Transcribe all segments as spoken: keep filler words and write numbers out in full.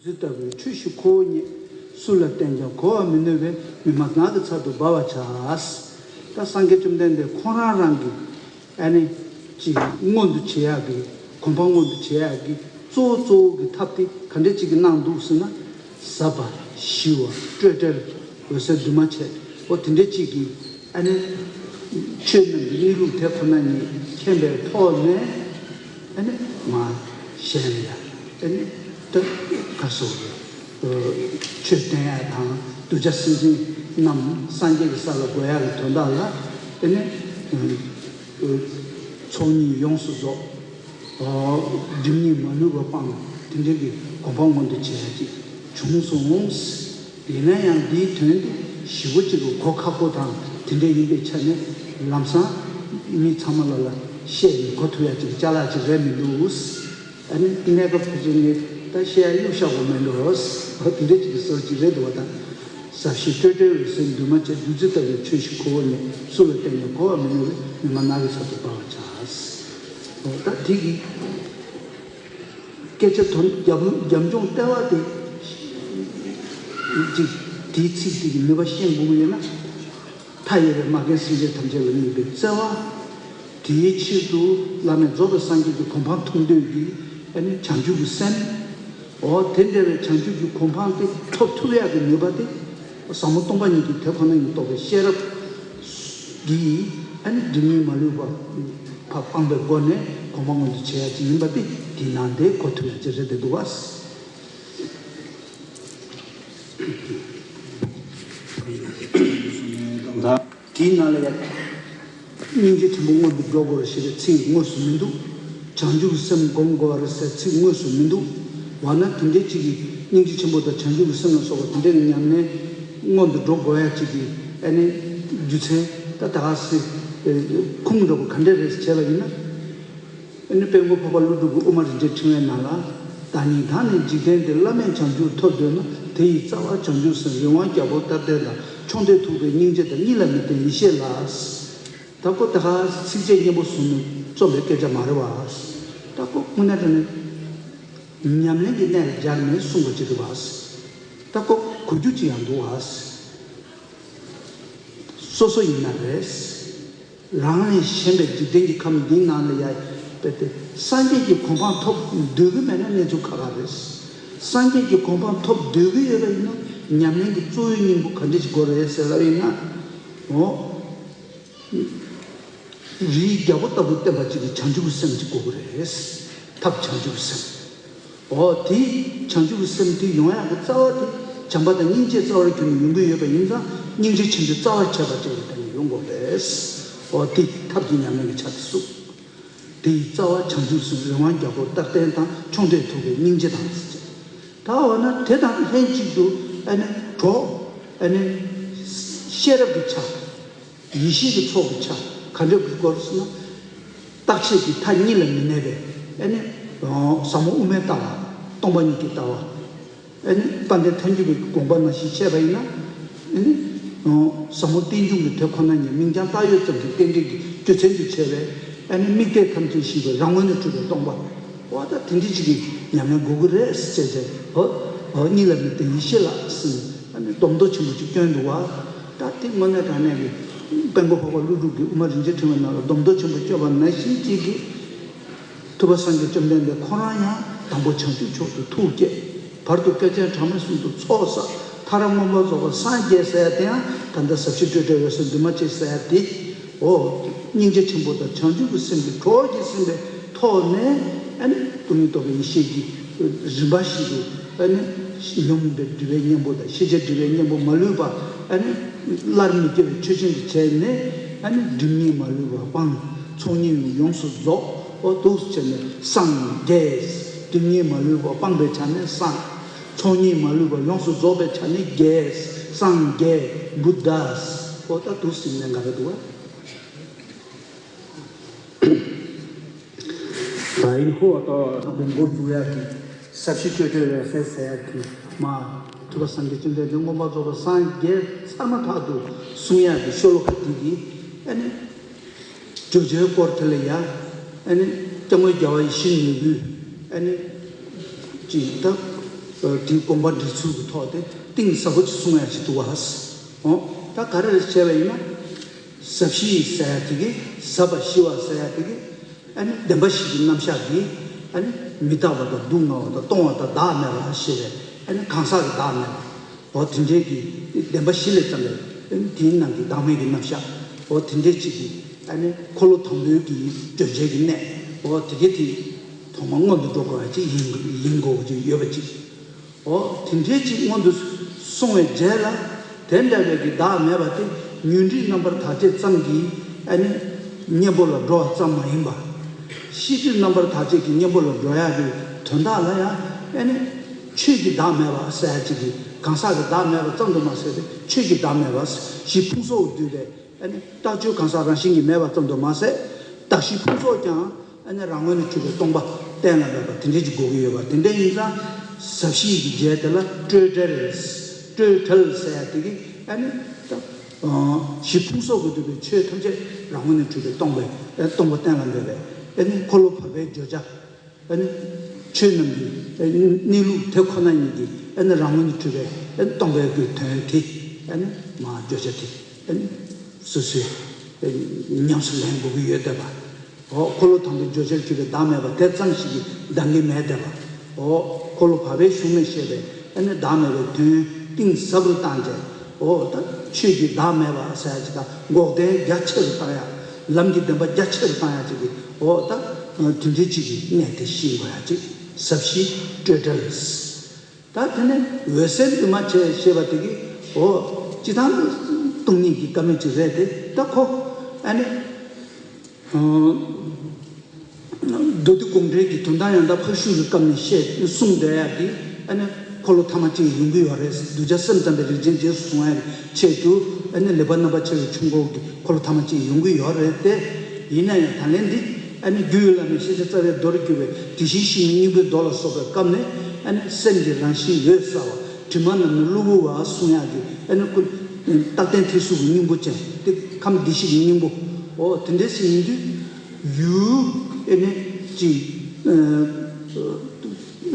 བདུད་རྩི་ལྟ་བུའི་ཆོས་ཤིག་ཁོ་བོ་རྙེད། སུ་ལ་བསྟན་ཀྱང་གོ་བར་མི་ནུས་པས། མི་སྨྲ་ནགས་ཀྱི་ཚལ་དུ་སྦ་བར་བྱ། ད་སངས་རྒྱས་བཅོམ་ལྡན་འདས་ཁོང་རང་རང་གི་ཨ་ནི་ཅིག་མངོན་དུ་བྱེད་ཡག་གི་གོ་འཕང་མངོན་དུ་བྱེད་ཡག་གི་གཙོ་བོ་གཙོ་བོ་གི་ཐབས་དེ་ག་འདྲས་ཅིག་གི་གནང་འདུག་ཟེར་ན། ཟབ་པ་ཞི་བ་སྤྲོས་བྲལ་འོད་གསལ་འདུས་མ་བྱས། འོ་དེ་འདྲས་ཅིག་གི་ཨ་ནི་ཆོས་རྣམས་ཀྱི་གནས་ལུགས་དེ་ཁོ་ན་ཉིད་མཁྱེན་པའི་ཐོག་ནས། ཨ་ནི་མ་གཞན་ལ་ཡང་ཨ་ནི་ད་ག་སོགས་ཀྱི་ཆོས་བསྟན་ཡག་དང་གདུལ་བྱ་སེམས་ཅན་རྣམས་སངས་རྒྱས་ཀྱི་ས་ལ་འགོད་ཡག་གི་དོན་དག་ལ་ཨ་ནི་ཚོགས་གཉིས་ཡོངས་སུ་རྫོགས། སྒྲིབ་གཉིས་མ་ལུས་པ་སྤངས་དེ་འདྲའི་གི་གོ་འཕང་མངོན་དུ་བྱེད་ཡ་ཅིག་བྱུང་སོང་། ཡིན་ན་ཡང་འདིའི་དོན་དེ་ཞེ་པོ་ཅིག་གི་གོ་ཁག་པོ་དང་དེ་འདྲ་ཡིན་པའི་ཆ་ནས་ལམ་སང་མི་ཚང་མ་ལ་ལ་བཤད་ནས་གོ་ཐུབ་ཡ་ཅིག་ཅ་ལག་ཅིག་རེད་མི་འདུག་ཨ་ནི་གནས་སྐབས་ཕལ་ཆེར་ངས་ད་བཤད་ཡ་གཡུག་བཞག་དགོས་མེད་འགྲོ། འོ་དེ་འདྲ་ཅིག་གི་བཟོ་ཅིག་རེད་འདུག་བ་དང་། ཟབ་ཞི་སྤྲོས་བྲལ་འོད་གསལ་འདུས་མ་བྱས། བདུད་རྩི་ལྟ་བུའི་ཆོས་ཤིག་ཁོ་བོ་རྙེད། སུ་ལ་བསྟན་ཀྱང་གོ་བར་མི་ནུས་པས། མི་སྨྲ་ནགས་ཀྱི་ཚལ་དུ་སྦ་བར་བྱ། ད་དེ་གི་སྐད་ཆ་དོན་རྒྱབ་རྒྱབ་ལྗོངས་ལྟེ་བ་དེ་ཅིག་དེའི་ཚིག་དེ་གི་ནུས་པ་ཤེས་དགོས་ཀྱི་ཡོད་ན། མཐའ་ཡས་པའི་མ་རྒན་སེམས་ཅན་ཐམས་ཅད་ལ་སྙིང་པོའི་བརྩེ་བ། དེའི་ཕྱིར་དུ་བླ་མེད་རྫོགས་པའི་སངས་རྒྱས་ཀྱི་གོ་འཕང་མཐོང་འདོད་ཀྱི་ཨ་ནི་བྱང་ཆུབ་ཀྱི་སེམས། འོ་དེ་འདྲ་བའི་བྱང་ཆུབ་ཀྱི་གོ་འཕང་དེ་ཐོབ་ཐུབ་ཡག་གི་ནུས་པ་དེ་ཟབ་མོ་སྟོང་པ་ཉིད་ཀྱི་དེ་ཁོ་ན་ཉིད་རྟོགས་པའི་ཤེས་རབ་ཀྱིས་ཨ་ནི་སྒྲིབ་གཉིས་མ་ལུས་པ་ཕར་སྤངས་པའི་སྒོ་ནས་གོ་འཕང་མངོན་དུ་བྱེད་ཡག་ཅིག་ཡིན་པ་དེ་དེའི་ནང་དེ་གོ་ཐུབ་ཡག་ཅིག་རེད་བསྡད་འདུག་བ། དེའི་ནང་ལ་ཡང་། སྙིང་རྗེ་ཆེན་པོ་སྔོན་དུ་འགྲོ་དགོས་ཞེས་པའི་ཚིག་དངོས་སུ་མི་འདུག་བྱང་ཆུབ་ཀྱི་སེམས་སྒོམ་དགོས་པ་རེད་ཟེར་ཚིག་དངོས་སུ་མི་འདུག་འོ་ན་དེ་འདྲའི་ཅིག་གིས་སྙིང་རྗེ་ཆེན་པོ་དང་བྱང་ཆུབ་ཀྱི་སེམས་ལ་སོགས་པ་དེ་འདྲའི་ཉམས་ལེན་སྔོན་དུ་འགྲོ་དགོས་ཡ་ཅིག་གི་ཨ་ནི་རྒྱུ་མཚན་ད་ད་ག་སེ་ཁུངས་འདྲ་པོ་ག་འདྲ་རེད་ཟེར་བྱས་པ་ཡིན་ན། ཨ་ནི་དཔལ་མགོན་འཕགས་པ་ཀླུ་སྒྲུབ་ཀྱི་དབུ་མ་རིན་ཆེན་ཕྲེང་བའི་ནང་ལ། བདག་ཉིད་དང་ནི་འཇིག་རྟེན་འདིར། བླ་མེད་བྱང་ཆུབ་ཐོབ་འདོད་ན། དེ་ཡི་རྩ་བ་བྱང་ཆུབ་སེམས། རི་དབང་རྒྱལ་པོ་རྟག་བརྟན་དང་། མཆོག་ལྡན་ཐུབ་པའི་སྙིང་རྗེ་དང་། གཉིས་ལ་མི་ལྡན་ཡེ་ཤེས་ལ། ད་ཁོ་ད་ག་ཚིགས་བཅད་སྙན་པོ་གསུངས་ནས་རྩོམ་པའི་སྐད་ཆ་མ་རེད་བ། ད་ཁོ་དངོས་གནས་དྲང་གནས་ཉམས་ལེན་གྱི་གནས་ལ་སྦྱར་ནས་གསུངས་པ་ཅིག་རེད་བ། ད་ཁོ་གོ་རྒྱུ་ཅིག་ཡང་འདུག་བ། སོ་སོ་ཡིན་ན་རེད། རང་ལས་གཞན་པའི་འཇིག་རྟེན་གྱི་ཁམས་འདིའི་ནང་ལ་ཡ་དཔེ་དེ་སངས་རྒྱས་ཀྱི་གོ་འཕང་ཐོབ་འདོད་ཀྱི་མེད་ན་གནས་ཚུལ་ཁག་ཁག་རེད། སངས་རྒྱས་ཀྱི་གོ་འཕང་ཐོབ་འདོད་ཀྱི་ཡོད་པ་ཡིན་ན་ཉམས་ལེན་གྱི་གཙོ་བོའི་སྙིང་པོ་ག་འདྲ་ཞིག་དགོས་རེད་ཟེར་ལབ་ཡིན་ན། འོ། རིའི་རྒྱལ་པོ་ལྟ་བུ་བསྟན་པ་ཅིག་གི་བྱང་ཆུབ་ཀྱི་སེམས་ཅིག་དགོས་ཀྱི་རེད། ཐབས་བྱང་ཆུབ་ཀྱི་སེམས། འོ་དེ་བྱང་ཆུབ་ཀྱི་སེམས་དེ་ཡོང་ཡག་གི་རྩ་བ་དེ་བྱམས་པ་དང་སྙིང་རྗེ་རྩ་བར་གྱུར་ནས་ཡོང་གི་ཡོད་པ་ཡིན་ཙང་། སྙིང་རྗེ་ཆེན་པོའི་རྩ་བར་བྱས་པ་ཅིག་ལ་བརྟེན་ནས་ཡོང་དགོས་པས། འོ་དེ་ཐབས་ཀྱི་ཉམས་ལེན་གྱི་ཆ་དེ་གསུངས། དེ་ཡི་རྩ་བ་བྱང་ཆུབ་སེམས། རི་དབང་རྒྱལ་པོ་རྟག་བརྟན་དང་། མཆོག་ལྡན་ཐུབ་པའི་སྙིང་རྗེ་དང་ཟེར། ད་འོ་ན་དེ་དང་ལྷན་ཅིག་ཏུ་ཨ་ནི་གྲོགས་ཨ་ནི་ཤེས་རབ་ཀྱི་ཆ། ཡེ་ཤེས་ཀྱི་ཚོགས་ཀྱི་ཆ་ག་འདྲ་དགོས་སྐོར་ཟེར་ན། རྟག་ཆད་ཀྱི་མཐའ་གཉིས་ལ་མི་གནས་པའི་ཨ་ནི་ཟབ་མོ་དབུ་མའི་ལྟ་བ། སྟོང་པ་ཉིད་ཀྱི་ལྟ་བ། ཨ་ནི་དཔལ་ལྡན་ཐལ་འགྱུར་བའི་དགོངས་པ་ནང་བཞིན་བཤད་པ་ཡིན་ན། ཨ་ནི་ཟབ་མོ་རྟེན་འབྱུང་གི་དེ་ཁོ་ན་ཉིད་མིང་རྐྱང་བཏགས་ཡོད་ཙམ་གྱི་རྟེན་འབྲེལ་གྱི་རྒྱུ་མཚན་དུ་བྱས་པའི་ཨ་ནི་དམིགས་གཏད་ཐམས་ཅད་ཞི་བའི་རང་ངོས་ནས་གྲུབ་པའི་སྟོང་པ། འོ་ད་དེ་འདྲ་ཅིག་གི་ཉམས་ལེན་དགོས་ཀྱི་རེད་ཟེར་བྱས། འོ་འོ་གཉིས་ལ་མི་ལྡན་ཡེ་ཤེས་ལ་ཟེར་ནས་ཨ་ནི་སྡོམ་མདོ་ཆེན་པོ་ཅིག་བསྐྱོན་འདུག་བ། ད་དེ་དངོས་གནས་དྲང་གནས་ཀྱི་དཔལ་མགོན་འཕགས་པ་ཀླུ་སྒྲུབ་ཀྱི་དབུ་མ་རིན་ཆེན་ཕྲེང་བའི་ནང་ལ་སྡོམ་མདོ་ཆེན་པོ་བསྐྱོན་པ་ནང་བཞིན་ཅིག་གི། ཐུབ་པ་སངས་རྒྱས་བཅོམ་ལྡན་འདས་ཁོ་རང་ཡང་དང་པོ་བྱང་ཆུབ་མཆོག་ཏུ་ཐུགས་བསྐྱེད། བར་དུ་བསྐལ་ཆེན་གྲངས་མེད་གསུམ་དུ་ཚོགས་བསགས། མཐར་མངོན་པར་རྫོགས་པར་སངས་རྒྱས་ཟེར་ཡ་དེ་ཡང་ད་ལྟ་ཟབ་ཞི་སྤྲོས་བྲལ་འོད་གསལ་འདུས་མ་བྱས་ཟེར་ཡ་དེ། འོ། སྙིང་རྗེ་ཆེན་པོ་དང་བྱང་ཆུབ་ཀྱི་སེམས་ཀྱི་གྲོགས་ཀྱིས་ཟིན་པའི་ཐོག་ནས་ཨ་ནི་སྟོང་ཉིད་རྟོགས་པའི་ཡེ་ཤེས་ཀྱི་རིམ་པ་བཞིན་དུ་ཨ་ནི་ཉོན་མོངས་པའི་སྒྲིབ་པའི་གཉེན་པོ་དང་ཤེས་བྱའི་སྒྲིབ་པའི་གཉེན་པོ་མ་ལུས་པ་ཨ་ནི་སླར་མི་སྐྱེ་བའི་ཆོས་ཅན་དུ་བྱས་ནས་ཨ་ནི་སྒྲིབ་གཉིས་མ་ལུས་པ་སྤངས། ཚོགས་གཉིས་ཡོངས་སུ་རྫོགས། འོ་འདུག་སེ་བྱས་ནས་སངས་རྒྱས། སྒྲིབ་གཉིས་མ་ལུས་པ་སྤངས་པའི་ཆ་ནས་སངས། ཚོགས་གཉིས་མ་ལུས་པ་ཡོངས་སུ་རྫོགས་པའི་ཆ་ནས་རྒྱས། སངས་རྒྱས་བུདྡྷ། འོ་ད་འདུག་སེ་ནས་འགའ་རེ་འདུག་བ། ད་ཡིན་ཧོ་ད་དགོངས་སྐོར་འཛུགས་ཡག་གི་ཟབ་ཞི་སྤྲོས་བྲལ་འོད་གསལ་ཟེར་ཡག་གི་མ། ཐུབ་པ་སངས་རྒྱས་བཅོམ་ལྡན་འདས་མངོན་པར་རྫོགས་པར་སངས་རྒྱས་ཚར་མ་ཐག་ཏུ་གསུང་ཡག་གི་ཤོ་ལོ་ཀ་འདི་གི་ཨ་ནི། བརྗོད་བྱའི་སྐོར་དེ་ལ་ཡང་ཨ་ནི་སྐྱབས་མགོན་རྒྱལ་བ་ཡིད་བཞིན་ནོར་བུས་ཨ་ནི་ཅིག་ད་ དེའི་དགོངས་པ་འགྲེལ་ཚུལ་གྱི་ཐོག་དེ་གཏིང་ཟབ་པོ་ཅིག་གསུང་ཡ་ཞིག་འདུག་བ། འོ། ད་ག་རེ་བྱས་པ་ཡིན་ན། ཟབ་ཞི་ཟེར་ཡ་དེ་གི་ཟབ་པ་ཞི་བ་ཟེར་ཡ་དེ་གི་ཨ་ནི་བདེན་པ་བཞི་གི་རྣམ་གཞག་གི་ཨ་ནི་མི་རྟག་པ་དང་སྡུག་བསྔལ་བ་དང་སྟོང་བ་དང་བདག་མེད་པ་ཞེས་པའི་ཨ་ནི་གང་ཟག་གི་བདག་མེད་པ། འོ་དེ་འདྲའི་གི་བདེན་པ་བཞི་ལས་བརྩམས་པའི་དེའི་ནང་གི་བདག་མེད་ཀྱི་རྣམ་གཞག། འོ་དེ་འདྲའི་ཅིག་གི་ཨ་ནི་འཁོར་ལོ་དང་པོའི་གི་བརྗོད་བྱའི་གི་གནད། འོ་དེ་གའི་དེ་ཐོག་མ་སྔོན་དུ་འགྲོ་དགོས་པ་ཅིག་ཡིན་ཡིན་དགོས་པ་ཅིག་ཡོད་པ་ཅིག། འོ་དེ་འདྲའི་ཅིག་སྔོན་དུ་སོང་བའི་རྗེས་ལ་དེ་འདྲ་བའི་གི་བདག་མེད་པ་དེ་ཉོན་སྒྲིབ་རྣམ་པར་དག་བྱེད་ཙམ་གྱིས་ཨ་ནི་གཉེན་པོ་ལ་འགྲོ་བ་ཙམ་མ་ཡིན་པ། ཤེས་སྒྲིབ་རྣམ་པར་དག་བྱེད་ཀྱི་གཉེན་པོ་ལ་འགྲོ་ཡག་གི་དོན་དག་ལ་ཡང་ཨ་ནི་ཆོས་ཀྱི་བདག་མེད་པ་ཟེར་ཡ་ཅིག་གི་གང་ཟག་གི་བདག་མེད་པ་ཙམ་དུ་མ་ཟད་དེ་ཆོས་ཀྱི་བདག་མེད་པ། གཞི་ཕུང་སོགས་བསྡུས་པའི་ཨ་ནི་རྟགས་ཆོས་གང་ཟག་རང་བཞིན་གྱིས་མེད་པ་ཙམ་དུ་མ་ཟད་གདགས་གཞི་ཕུང་སོགས་ཀྱང་ཨ་ནི་རང་ངོས་ནས་གྲུབ་པའི་སྟོང་པ་གཏན་ལ་འབེབས་པ་དེ་འདྲས་ཀྱི་དགོས་ཀྱི་ཡོད་པ། དེ་འདྲས་ཡིན་ཙང་ཟབ་ཞི་གི་རྗེས་དེ་ལ་སྤྲོས་བྲལ། སྤྲོས་བྲལ་ཟེར་ཡ་དེ་གི་ཨ་ནི་ད་གཞི་ཕུང་སོགས་ཀྱིས་བསྡུས་པའི་ཆོས་ཐམས་ཅད་རང་ངོས་ནས་གྲུབ་པའི་སྟོང་པའི་སྟོང་པ་གཏན་ལ་འབེབས་པའི་ཨ་ནི་འཁོར་ལོ་བར་པའི་བརྗོད་བྱ། ཨ་ནི་ཆོས་རྣམས་ཀྱི་ཨ་ནི་གནས་ལུགས་དེ་ཁོ་ན་ཉིད་ཀྱི་ཨ་ནི་རང་ངོས་ནས་གྲུབ་པའི་ཨ་ནི་སྟོང་པའི་གི་དོན་དེ་ཨ་ནི་མ་བརྗོད་བྱ་དེ་ཨ་ནི་སོ་སོས་ཨ་ནི་ཉམས་སུ་ལེན་དགོས་ཀྱི་ཡོད་བསྡད་པ། འོ་འཁོར་ལོ་དང་པོའི་བརྗོད་བྱར་གྱུར་པའི་བདག་མེད་པ་དེ་ཙམ་ཞིག་གིས་འདང་གི་མེད་བསྡད་པ། འོ་འཁོར་ལོ་བར་པའི་གཞུང་ནས་བཤད་པའི་ཨ་ནི་བདག་མེད་པའི་དོན་གཏིང་ཟབ་རུ་བཏང་བྱས། འོ་ད་ཆོས་ཀྱི་བདག་མེད་པ་ཟེར་ཡ་ཅིག་དང་འགོག་བདེན་རྒྱ་ཆེ་རུ་བཏང་ཡ། ལམ་གྱི་བདེན་པ་རྒྱ་ཆེ་རུ་བཏང་ཡ་ཅིག་གི་འོ་ད་དེ་འདྲའི་ཅིག་གི་གནད་དེ་ཤེས་དགོས་ཡ་ཅིག། ཟབ་ཞི་སྤྲོས་བྲལ། ད་དེ་ནས་འོད་གསལ་འདུས་མ་བྱས་ཞེས་པ་དེ་གི་འོ་སྤྱི་བཏང་སྟོང་ཉིད་ཀྱི་བཀའ་མོལ་ཅིག་རེད་དེ། ད་ཁོ་ཨ་ནི་མདོ་སྡེ་དགོངས་འགྲེལ་གྱི་དོན་དམ་ཡང་དག་ཕར་ཕྱོགས་ཀྱི་སྐབས་ནས་བཤད་གསུངས་བསྡད་ཡ་དེ་ཨ་ནི་འཁོར་ལོ་ཐ་མ་གཅིག་ཡོང་གི་ཡོད་རེད། གདུལ་བྱ་སེམས་ཙམ་པའི་རིགས་ཅན་རྗེས་སུ་བཟུང་ཡ་ཆེད་དུ་ཨ་ནི་ལེགས་པར་རྣམ་པར་ཕྱེ་བའི་ཆོས་འཁོར་གྱི་འཁོར་ལོ་ཐ་མ་གཅིག་ཡོང་གི་ཡོད་རེད་དེ། ཡིན་ན་ཡང་ད་ལན་འདི་ཨ་ནི་རྒྱུད་ཡུལ་བླ་མའི་ཤེས་བྱ་རྩ་བའི་མདོར་གྱུར་པའི་དེ་བཞིན་གཤེགས་པའི་སྙིང་པོའི་མདོ་ལ་སོགས་པའི་སྐབས་ནས་ཨ་ནི་སེམས་ཀྱི་རང་བཞིན་འོད་གསལ་བ་དྲི་མ་རྣམས་ནི་གློ་བུར་བ་གསུང་ཡག་གི་ཨ་ནི་ཀུན་རྟག་བརྟན་ཐེར་ཟུག་གི་སྙིང་པོ་ཅན་དེ་ཁམས་བདེ་གཤེགས་ཀྱི་སྙིང་པོ། འོ་དེ་འདྲ་ཞིག་ཡིན་དུས་ཡུལ་ཨ་ནི་ཅིག་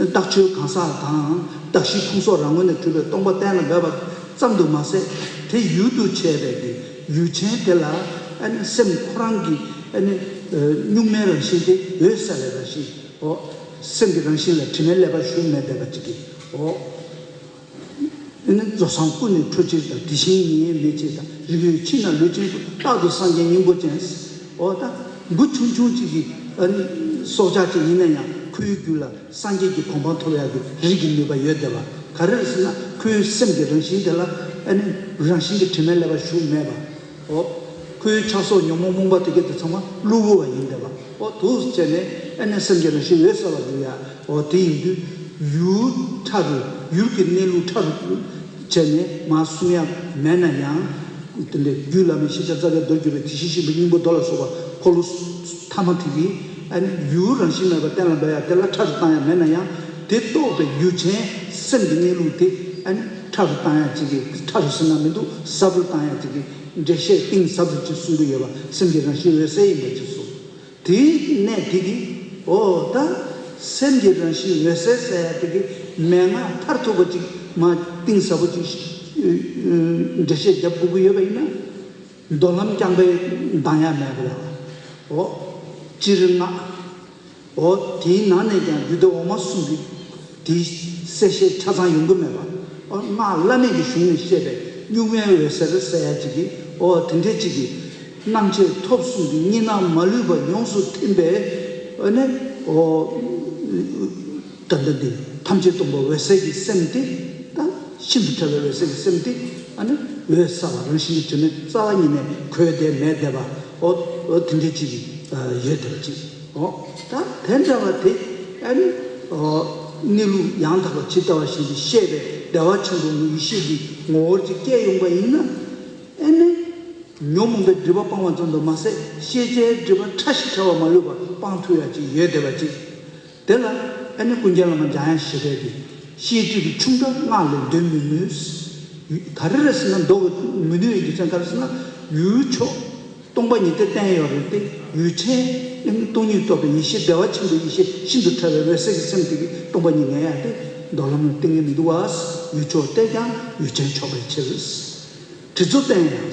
རྟགས་ཆོས་གང་ཟག་དང་གདགས་གཞི་ཕུང་སོགས་རང་ངོས་ནས་གྲུབ་པའི་སྟོང་པ་གཏན་ལ་འབེབས་པ་ཙམ་དུ་མ་ཟད་དེ་ཡུལ་དུ་བྱས་པའི་གི་ཡུལ་ཅན་དེ་ལ་ཨ་ནི་སེམས་ཁོ་རང་གི་ཨ་ནི་གཉུག་མའི་རང་བཞིན་དེ་འོད་གསལ་བའི་རང་བཞིན། འོ་སེམས་ཀྱི་རང་བཞིན་ལ་དྲི་མའི་ཀླད་པ་ཞུགས་མེད་བསྡད་པ་ཅིག་གི་འོ། ཨ་ནི་རྫོགས་སངས་སྐུ་ནི་འཕྲོ་ཕྱིར་དང་དེ་བཞིན་ཉིད་མེད་ཕྱིར་དང་རིགས་ཡོད་ཕྱིར་ན་ལུས་ཅན་སྐུ་རྟག་ཏུ་སངས་རྒྱས་སྙིང་པོ་ཅན། འོ་ད་འབུ་ཆུང་ཆུང་ཅིག་གི་ཨ་ནི་སྲོག་ཆགས་ཅིག་ཡིན་ན་ཡང་ཁོའི་རྒྱུད་ལ་སངས་རྒྱས་ཀྱི་གོ་འཕང་ཐོབ་ཡག་གི་རིགས་ཀྱི་ནུས་པ་ཡོད་བསྡད་པ། ག་རེ་རེད་ཟེར་ན་ཁོའི་སེམས་ཀྱི་རང་བཞིན་དེ་ལ་ཨ་ནི་རང་བཞིན་གྱི་དྲི་མའི་ཀླད་པ་ཞུགས་མེད་པ། འོ། ཁོའི་ཆགས་སོགས་ཉོན་མོངས་རྨོངས་པ་དེ་གའི་དེ་ཚང་མ་གློ་བུར་བ་ཡིན་བསྡད་པ། འོ་འདུག་བྱས་ནས་ཨ་ནི་སེམས་ཀྱི་རང་བཞིན་འོད་གསལ་བ་འགྱུར་ཡ། འོ་དེ་ཡིན་དུས་ཡུལ་ཕྲ་རུ་ཡུལ་གྱི་གནས་ལུགས་ཕྲ་རུ་བྱས་ནས་མར་གསུང་ཡ་མེད་ན་ཡང་དེ་འདྲའི་རྒྱུད་བླ་མའི་ཤེས་བྱ་རྩ་བའི་མདོར་གྱུར་པའི་དེ་བཞིན་གཤེགས་པའི་སྙིང་པོ་མདོ་ལ་སོགས་པ་འཁོར་ལོ་ཐ་མ་དེ་གིས་ཨ་ནི་ཡུལ་རང་བཞིན་མེད་པ་གཏན་ལ་འབེབས་ཡ་དེ་ལ་ཕྲ་རུ་བཏང་ཡ་མེད་ན་ཡང་དེ་རྟོགས་པའི་ཡུལ་ཅན་སེམས་ཀྱི་གནས་ལུགས་དེ་ཨ་ནི་ཕྲ་རུ་བཏང་ཡ་ཅིག་གི་ཕྲ་རུ་ཟེར་ན་མི་འདུག་ཟབ་རུ་བཏང་ཡ་ཅིག་གི་འགྲེལ་བཤད་གཏིང་ཟབ་རུ་ཅིག་གསུང་གི་ཡོད་པ་སེམས་ཀྱི་རང་བཞིན་འོད་གསལ་ཡིན་པ་ཅིག་གསུངས། དེའི་གནད་དེ་གིས་འོ་ད་སེམས་ཀྱི་རང་བཞིན་འོད་གསལ་ཟེར་ཡ་དེ་གི་མན་ངག་མཐར་ཐུག་པ་ཅིག་མ་གཏིང་ཟབ་པོ་ཅིག་འགྲེལ་བཤད་རྒྱབ་དགོས་ཀྱི་ཡོད་པ་ཡིན་ན་མདོ་ལམ་རྐྱང་པས་འདང་ཡ་མེད་པ་རེད། འོ་སྤྱིར་སྔགས། འོ་དེའི་ནང་ནས་ཀྱང་རྒྱུད་སྡེ་འོག་མ་གསུམ་གྱི་དེའི་གསལ་བཤད་ཆ་ཚང་ཡོང་གི་མེད་པ། འོ་སྔགས་བླ་མེད་ཀྱི་གཞུང་ནས་བཤད་པའི་གཉུག་མའི་འོད་ཟེར་ཟེར་ཡ་ཅིག་གིས་འོ་དེ་འདྲའི་ཅིག་གིས་སྣང་མཆེད་ཐོབ་གསུམ་གྱི་གཉིས་སྣང་མ་ལུས་པ་ཡོངས་སུ་ཐིམ་པའི་འོ་ནས་འོ་ད་ལྟ་འདི་ཐམས་ཅད་སྟོང་པ་འོད་གསལ་གྱི་སེམས་དེ་ད་ཤིན་ཏུ་ཕྲ་བའི་འོད་གསལ་གྱི་སེམས་དེ་ཨ་ནི་འོད་གསལ་བ་རང་བཞིན་གྱི་དྲི་མའི་རྩ་བ་ཉིད་ནས་གོས་ཏེ་མེད་བསྡད་པ་འོ་འོ་དེ་འདྲའི་ཅིག་གིས་ཡོད་བསྡད་པ་ཅིག། འོ། ད་དེ་འདྲ་བ་དེ་ཨ་ནི་འོ་གནས་ལུགས་ཡང་དག་པ་ཇི་ལྟ་བ་བཞིན་དུ་ཤེས་པའི་བདེ་བ་ཆེན་པོ་ཡེ་ཤེས་ཀྱི་ངོ་བོར་ཅིག་སྐྱེས་ཡོང་པ་ཡིན་ན་ཨ་ནི་ཉོན་མོངས་པའི་སྒྲིབ་པ་སྤང་བ་ཙམ་དུ་མ་ཟད་ཤེས་བྱའི་སྒྲིབ་པ་ཕྲ་ཞིང་ཕྲ་བ་མ་ལུས་པ་སྤང་ཐུབ་ཡ་ཅིག་ཡོད་བསྡད་པ་ཅིག། དེ་ལ་ཨ་ནི་ཀུན་མཁྱེན་བླ་མ་འཇམ་དབྱངས་ཞི་བ་འདི་ཤེས་སྒྲིབ་ཀྱི་ཆུང་ཕྲ་སྔགས་ལས་འདོན་མི་ནུས། ག་རེ་རེད་ཟེར་ན་འདོན་མི་ནུས་ཡོད་ཀྱི་ཚན་ག་རེ་ཟེར་ན་ཡུལ་ཕྱོགས། སྟོང་པ་ཉིད་དེ་བསྟན་ཡོད་རེད་དེ་ཡུལ་ཅན་སྟོང་ཉིད་རྟོགས་པའི་ཡེ་ཤེས་བདེ་བ་ཆེན་པོའི་ཡེ་ཤེས་ཤིན་ཏུ་ཕྲ་བའི་འོད་གསལ་གྱི་སེམས་དེ་གིས་སྟོང་པ་ཉིད་ངེས་ཡ་སྟེ། མདོ་ལམ་ལ་བསྟེན་གྱི་མི་འདུག་བ། ཡུལ་ཕྱོགས་བསྟེན་ཀྱང་ཡུལ་ཅན་ཆོག་པའི་ཕྱིར། དྲི་ཚོ་བསྟེན་ཡང་།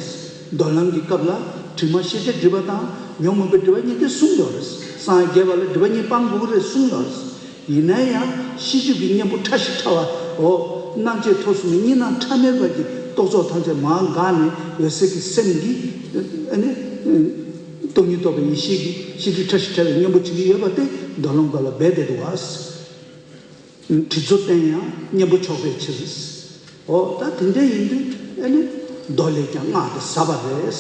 མདོ་ལམ་གྱི་སྐབས་ལ་དྲི་མ་ཤེས་བྱའི་སྒྲིབ་པ་དང་ཉོན་མོངས་པའི་སྒྲིབ་པ་གཉིས་དེ་གསུངས་ཡོད་རེད། སངས་རྒྱས་པ་ལ་སྒྲིབ་པ་གཉིས་སྤང་དགོས་ཀྱི་རེད་གསུངས་ཡོད་རེད། ཡིན་ན་ཡང་ཤེས་རྒྱུད་ཀྱི་གཉེན་པོ་ཕྲ་ཞིང་ཕྲ་བ། འོ། རྣམ་དཔྱོད་མཐོ་གསུམ་གྱི་གཉིས་སྣང་ཕྲ་མོའི་བར་གྱི་རྟོག་ཚོགས་ཐམས་ཅད་མར་འགགས་ནས་འོད་གསལ་གྱི་སེམས་ཀྱིས་ཨ་ནི་སྟོང་ཉིད་རྟོགས་པའི་ཡེ་ཤེས་ཀྱི་ཤེས་རྒྱུད་ཕྲ་ཞིང་ཕྲ་བའི་གཉེན་པོ་བྱེད་ཀྱི་ཡོད་པ་དེ་མདོ་ལམ་སྐབས་ལ་སྦས་བསྡད་འདུག་བ། དྲི་ཚོ་བསྟེན་ཡང་གཉེན་པོ་ཆོག་པའི་ཕྱིར། འོ་ད་དེ་འདྲ་ཡིན་དུས་ཨ་ནི་མདོ་ལས་ཀྱང་སྔགས་དེ་ཟབ་པ་རེད།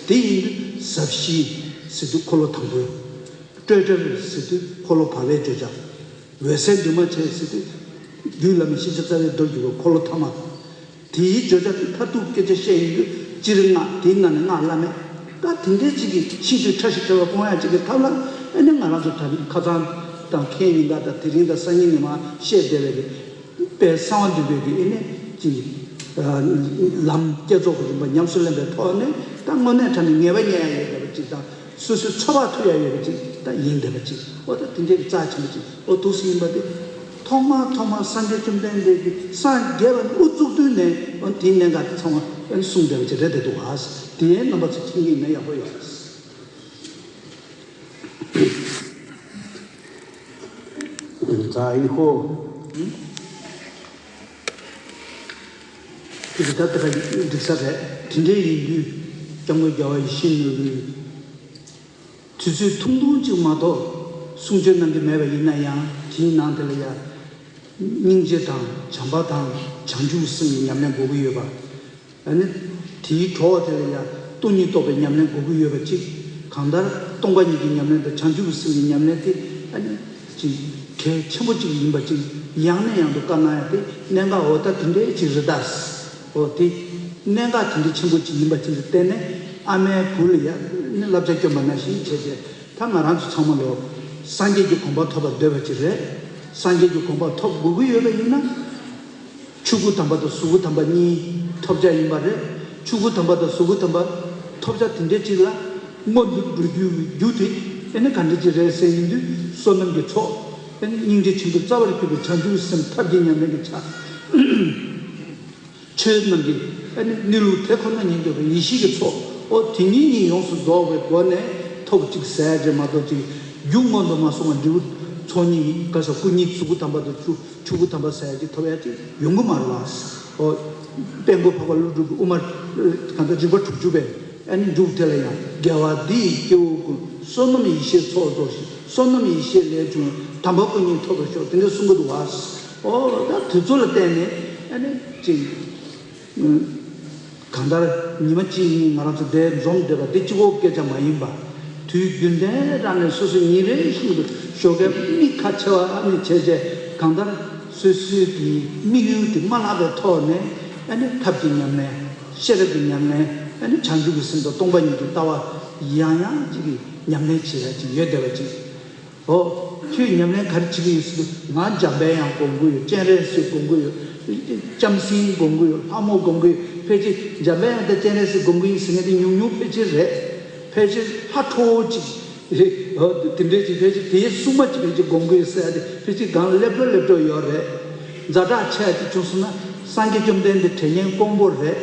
དེ་ཡིན་དུས་ཟབ་ཞི་ཟེར་དུས་འཁོར་ལོ་དང་པོའི་སྤྲོས་བྲལ་ཟེར་དུས་འཁོར་ལོ་བར་པའི་བརྗོད་བྱ། འོད་གསལ་འདུས་མ་བྱས་ཟེར་དུས་རྒྱུད་བླ་མེད་ཤེས་བྱ་རྩ་བའི་མདོར་གྱུར་པའི་འཁོར་ལོ་ཐ་མ། དེའི་བརྗོད་བྱ་དེ་མཐར་ཐུག་སྐད་ཆ་བཤད་ཡིན་དུས་སྤྱིར་སྔགས་དེའི་ནང་ནས་སྔགས་བླ་མེད། ད་དེ་འདྲའི་ཅིག་གི་ཤེས་རྒྱུད་ཕྲ་ཞིང་ཕྲ་བ་སྤོང་ཡག་ཅིག་གི་ཐབས་ལ་ཨ་ནི་ང་རང་ཚོ་ད་ཁ་སང་དང་ཁེ་ཉིན་ག་དང་དེ་རིང་དང་སང་ཉིན་ནས་མར་བཤད་བསྡད་པའི་གི་དཔལ་གསང་བ་འདུས་པའི་གི་ཨ་ནི་ཅིག་ལམ་བསྐྱེད་རྫོགས་ཀྱི་རིམ་པ་ཉམས་སུ་ལེན་པའི་ཐོག་ནས་ད་དངོས་གནས་དྲང་གནས་ངེས་པ་རྙེད་ཡག་ཡོད་པ་ཅིག་དང་། སོ་སོའི་འཚོ་བ་ཐུབ་ཡ་ཡོད་པ་ཅིག་ད་ཡིན་བསྡད་པ་ཅིག་འོ་ད་དེ་འདྲའི་རྩ་ཆེན་པོ་ཅིག་འོ་འདུག་སེ་ཡིན་པ་དེ། ཐོག་མ་ཐོག་མ་སངས་རྒྱས་བཅོམ་ལྡན་འདས་ཀྱིས་སངས་རྒྱས་པ་ནས་དབུ་བཙུགས་དུས་ནས་འོ་དེའི་གནད་འགག་དེ་ཚང་མ་གསུངས་བསྡད་པ་ཅིག་རེད་བསྡད་འདུག་བ། དེ་རྣམ་པ་ཚོ་མཁྱེན་གྱི་ཡིན་ན་ཡག་པོ་ཡོད་རེད། ད་ཨིན་ཧོ། དེ་ད་ལྟ་ག་འགྲིག་ས་རེད། དེ་འདྲའི་ཡིན་དུས་སྐྱབས་མགོན་རྒྱལ་བ་ཡིད་བཞིན་ནོར་བུས། དུས་ཚོད་ཐུང་ཐུང་ཅིག་མ་གཏོགས་གསུང་ཆོས་གནང་གི་མེད་པ་ཡིན་ན་ཡང་དེའི་ནང་དེ་ལ་ཡང་སྙིང་རྗེ་དང་བྱམས་པ་དང་བྱང་ཆུབ་སེམས་ཀྱི་ཉམས་ལེན་དགོས་ཀྱི་ཡོད་པ། ཨ་ནི་དེའི་གྲོགས་དེ་ལ་ཡང་སྟོང་ཉིད་རྟོགས་པའི་ཉམས་ལེན་དགོས་ཀྱི་ཡོད་པ་གཅིག་གང་ལྟར་སྟོང་པ་ཉིད་ཀྱི་ཉམས་ལེན་དང་བྱང་ཆུབ་སེམས་ཀྱི་ཉམས་ལེན་དེ་ཨ་ནི་ཅིག་གལ་ཆེན་པོ་གཅིག་ཡིན་པ་གཅིག་ཡང་ནས་ཡང་དུ་བཀའ་གནང་ཡ་དེ་གནད་འགག་འོ་ད་དེ་འདྲའི་གཅིག་རེད་ད། འོ་དེ་གནད་འགག་དེ་འདྲའི་ཆེན་པོ་གཅིག་ཡིན་པ་གཅིག་ལ་བརྟེན་ནས་ཨ་མའི་བུ་ལ་ཡང་ནི་བསླབ་བྱ་བསྐྱོན་པ་ནང་བཞིན་བྱས་རྗེས། ད་ང་རང་ཚོ་ཚང་མ་ལོ་སངས་རྒྱས་ཀྱི་གོ་འཕང་ཐོབ་པར་འདོད་པ་ཅིག་རེད། སངས་རྒྱས་ཀྱི་གོ་འཕང་ཐོབ་དགོས་ཀྱི་ཡོད་པ་ཡིན་ན། ཆོས་སྐུ་དམ་པ་དང་གཟུགས་སྐུ་དམ་པ་གཉིས་ཐོབ་བྱ་ཡིན་པ་རེད། ཆོས་སྐུ་དམ་པ་དང་གཟུགས་སྐུ་དམ་པ་ཐོབ་བྱ་དེ་འདྲའི་ཅིག་ལ་སྔོན་དུ་འགྲོ་རྒྱུའི་རྒྱུ་དེ་ཨེ་ནི་ག་འདྲ་ཅིག་རེད་ཟེར་ཡིན་དུས་བསོད་ནམས་ཀྱི་ཚོགས་ཨེ་ནི་སྙིང་རྗེ་ཆེན་པོའི་རྩ་བར་གྱུར་པའི་བྱང་ཆུབ་སེམས་ཐབས་ཀྱི་ཉམས་ལེན་གྱི་ཆ། ཆོས་རྣམས་ཀྱི་ཨ་ནི་གནས་ལུགས་དེ་ཁོ་ན་ཉིད་འདོད་པའི་ཡེ་ཤེས་ཀྱི་ཚོགས། ཨོ་དེ་ཉིད་གཉིས་ཡོངས་སུ་རྫོགས་པའི་སྒོ་ནས་ཐོབ་ཅིག་ཟེར་རྗེས་མ་གཏོགས་ཅིག་རྒྱུ་སྔོན་དུ་མ་སོང་བ་འབྲས་བུ་ཚོགས་གཉིས་ག་ས་སྐུ་གཉིས་གཟུགས་སྐུ་དམ་པ་དང་ཆོས་ཆོས་སྐུ་དམ་པ་ཟེར་ཡ་ཅིག་ཐོབ་ཡ་ཅིག་ཡོང་གི་མ་རེད་བ། ཨོ་དཔལ་མགོན་འཕགས་པ་ཀླུ་སྒྲུབ་ཀྱི་དབུ་མ་གང་ལྟར་རིགས་པ་དྲུག་ཅུ་པའི་ཨ་ནི་མཇུག་དེ་ལ་ཡང་དགེ་བ་འདི་ཡིས་སྐྱེ་བོ་ཀུན། བསོད་ནམས་ཡེ་ཤེས་ཚོགས་རྫོགས་ཤིང་། བསོད་ནམས་ཡེ་ཤེས་ལས་བྱུང་བའི། དམ་པ་སྐུ་གཉིས་ཐོབ་པར་ཤོག་དེ་འདྲ་གསུང་གི་འདུག་བ། ཨོ་ད་དེ་ཚོ་ལ་བརྟེན་ནས་ཨ་ནི་ཅིག་གང་ལྟར་ཉི་མ་གཅིག་གཉིས་ང་རང་ཚོ་འདིར་འཛོམས་བསྡད་པ་འདི་གཅིག་པོ་སྐད་ཆ་མ་ཡིན་པ། དུས་རྒྱུན་ལྡན་རང་ནས་སོ་སོའི་ཉིན་རེ་བཞིན་དུ་ཞོགས་ཀས་མིག་ཁ་ཕྱེ་བ་ཨ་ནི་བྱས་རྗེས་གང་ལྟར་སོ་སོའི་གི་དམིགས་ཡུལ་དེ་མ་བརླག་པའི་ཐོག་ནས་ཨ་ནི་ཐབས་ཀྱི་ཉམས་ལེན། ཤེས་རབ་ཀྱི་ཉམས་ལེན། ཨ་ནི་བྱང་ཆུབ་ཀྱི་སེམས་དང་སྟོང་པ་ཉིད་ཀྱི་ལྟ་བ་ཡང་ཡང་ཅིག་གི་ཉམས་ལེན་བྱེད་ཡ་ཅིག་ཡོད་བསྡད་པ་ཅིག་ཨོ། ཁྱོད་ཉམས་ལེན་ག་རེ་བྱེད་ཀྱི་ཡོད་ཟེར་དུས་ང་འཇམ་དཔལ་དབྱངས་སྒོམ་གྱི་ཡོད། སྤྱན་རས་གཟིགས་སྒོམ་གྱི་ཡོད། ལྕམ་སྲིང་སྒོམ་གྱི་ཡོད། ལྷ་མོ་སྒོམ་གྱི་ཡོད། ཕལ་ཆེར་འཇམ་དཔལ་དབྱངས་དང་སྤྱན་རས་གཟིགས་སྒོམ་གྱི་ཡིན་ཟེར་མཁན་དེ་ཉུང་ཉུང་ཕལ་ཆེར་རེད། ཕལ་ཆེར་ལྷ་ཁྲོ་བོ་ཅིག་རེད། ཨོ་དེ་འདྲའི་ཅིག་ཕལ་ཆེར་དེའི་སྲུང་མ་ཅིག་ཕལ་ཆེར་སྒོམ་གྱི་ཡོད་ཟེར་ཡ་དེ་ཕལ་ཆེར་སྒང་སླེབས་འགྲོ་སླེབས་འགྲོ་ཡོད་རེད། ཛ་དྲག་ཆེ་ཡ་ཅིག་བྱུང་སོང་ན་སངས་རྒྱས་བཅོམ་ལྡན་འདས་དྲན་མཁན་དཀོན་པོ་རེད།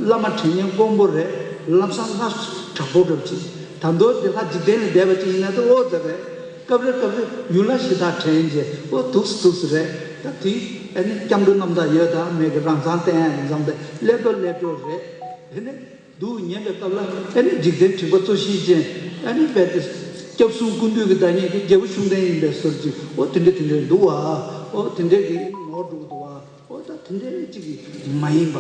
བླ་མ་དྲན་མཁན་དཀོན་པོ་རེད། ལམ་སང་ལྷ་དྲག་པོ་འདྲ་པོ་ཅིག་ད་མདོར་དེ་ལྷ་འཇིག་རྟེན་ལ་བསྡད་པ་ཅིག་ཡིན་ན་དེ་ཨོ་ཙི་རེད། སྐབས་རེ་སྐབས་རེ་ཡུལ་ལྷ་གཞི་བདག་དྲན་རྗེས་ཨོ་འདུག་སེ་འདུག་སེ་རེད། ད་དེ་ཨ་ནི་སྐྱབས་འགྲོ་རྣམ་དག་ཡོད་དང་མེད་ཀྱི་རང་མཚང་བསྟན་ཡ་ཡིན་ཙང་དེ་སླེབས་འགྲོ་སླེབས་འགྲོ་རེད། དེ་ནས་འདུག་ཉན་པའི་སྐབས་ལ་ཨ་ནི་འཇིག་རྟེན་དྲེགས་པ་གཙོ་ཤེས་ཅན་ཨ་ནི་རྦད་དེ་སྐྱབས་གསུམ་ཀུན་འདུས་ཀྱི་བདག་ཉིད་ཀྱི་རྒྱལ་པོ་ཤུགས་ལྡན་ཡིན་པའི་ཟུར་ཅིག་ཨོ་དེ་འདྲ་དེ་འདྲ་འདུག་བ། ཨོ་དེ་འདྲ་གི་ནོར་འགྲོ་གི་འདུག་བ། ཨོ་ད་དེ་འདྲའི་གཅིག་གིས་མ་ཡིན་པ།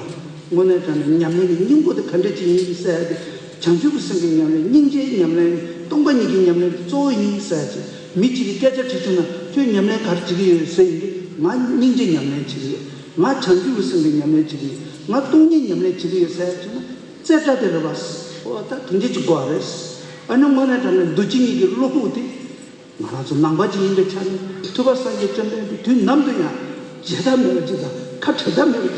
དངོས་གནས་དྲང་གནས་ཉམས་ལེན་གྱི་སྙིང་པོ་དེ་ག་འདྲ་ཅིག་ཡིན་ཟེར་ཡ་དེ། བྱང་ཆུབ་ཀྱི་སེམས་ཀྱི་ཉམས་ལེན། སྙིང་རྗེའི་ཉམས་ལེན། སྟོང་པ་ཉིད་ཀྱི་ཉམས་ལེན་དེ་གཙོ་བོ་ཡིན་ཟེར་ཡ་ཅིག་མི་གཅིག་གིས་སྐད་ཆ་དྲིས་བྱུང་ན་ཁྱོད་ཉམས་ལེན་ག་རེ་བྱེད་ཀྱི་ཡོད་ཟེར་ཡིན་དུས་ང་སྙིང་རྗེ་ཉམས་ལེན་བྱེད་ཀྱི་ཡོད། ང་བྱང་ཆུབ་ཀྱི་སེམས་ཀྱི་ཉམས་ལེན་བྱེད་ཀྱི་ཡོད། ང་སྟོང་ཉིད་ཉམས་ལེན་བྱེད་ཀྱི་ཡོད་ཟེར་ཡ་བྱུང་ན་རྩེ་གྲ་དེ་རེད་བ། ཨོ་ད་དེ་འདྲ་ཅིག་དགོས་པ་རེད། ཨ་ནི་དངོས་གནས་དྲང་གནས་འདུ་བྱེད་གཉིས་ཀྱི་བློ་ཁོག་དེ། ང་རང་ཚོ་ནང་པ་ཅིག་ཡིན་པའི་ཆ་ནས་ཐུབ་པ་སངས་རྒྱས་བཅོམ་ལྡན་འདས་དུས་ནམ་དུ་ཡང་བརྗེད་ཐབས་མེད་པ་ཅིག་དང་ཁ་བྲལ་ཐབས་མེད་པ་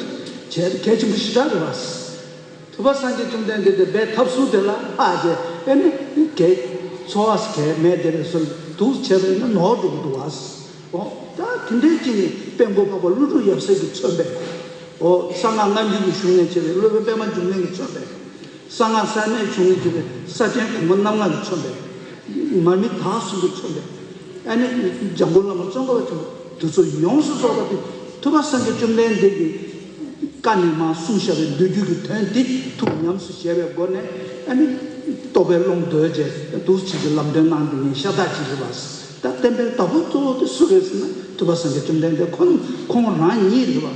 ཅིག་བྱས་ཏེ་གལ་ཆེན་པོ་ཞེ་དྲག་རེད་བ། ཐུབ་པ་སངས་རྒྱས་བཅོམ་ལྡན་འདས་དེ་སྦས་ཐབས་ཟུར་དེ་ལ་ལྷག་བྱས་ཨེ་ནི་གལ་འཚོ་བ་གལ་མེད་དེ་རེད་ཟེར་འདུག་བྱས་པ་ཡིན་ན་ནོར་འགྲོ་གི་འདུག་བ། འོ་ད་ དེ་འདྲའི་ཅིག་ནས་དཔལ་མགོན་འཕགས་པ་ཀླུ་སྒྲུབ་ཡབ་སྲས་ཀྱིས་མཚོན་པའི། འོ། གསང་སྔགས་སྔ་འགྱུར་གྱི་བཞུགས་གནས་བྱས་པའི་སློབ་དཔོན་པད་མ་འབྱུང་གནས་ཀྱིས་མཚོན་པའི། གསང་སྔགས་གསར་གནས་བྱུང་གནས་བྱས་པའི་ས་ཆེན་གོང་མ་རྣམ་ལྔ་གིས་མཚོན་པའི། མར་མི་དྭགས་གསུམ་གྱིས་མཚོན་པའི། ཨ་ནི་འཇམ་མགོན་བླ་མ་ཙོང་ཁ་པ་ཆེན་པོ་དེ་ཚོ་ཡོངས་སུ་རྫོགས་པ་དེ་ཐུབ་པ་སངས་རྒྱས་བཅོམ་ལྡན་འདས་ཀྱི་བཀའ་ནས་མར་གསུངས་བཞག་པའི་མདོ་རྒྱུད་ཀྱི་དོན་དེ་ཐུགས་ཉམས་སུ་བཞེས་པའི་སྒོ་ནས། ཨ་ནི་རྟོགས་པའི་ཀློང་བརྡོལ་བྱས་འདུག་ཅིག་གི་ལམ་སྟོན་གནང་བསྡད་མཁན་ཤ་སྟག་ཅིག་རེད་པ། ད་བསྟན་པའི་བདག་པོ་གཙོ་བོ་དེ་སུ་རེད་ཟེར་ན། ཐུབ་པ་སངས་རྒྱས་བཅོམ་ལྡན་འདས་ཁོ་ཁོང་རང་ཉིད་རེད་པ།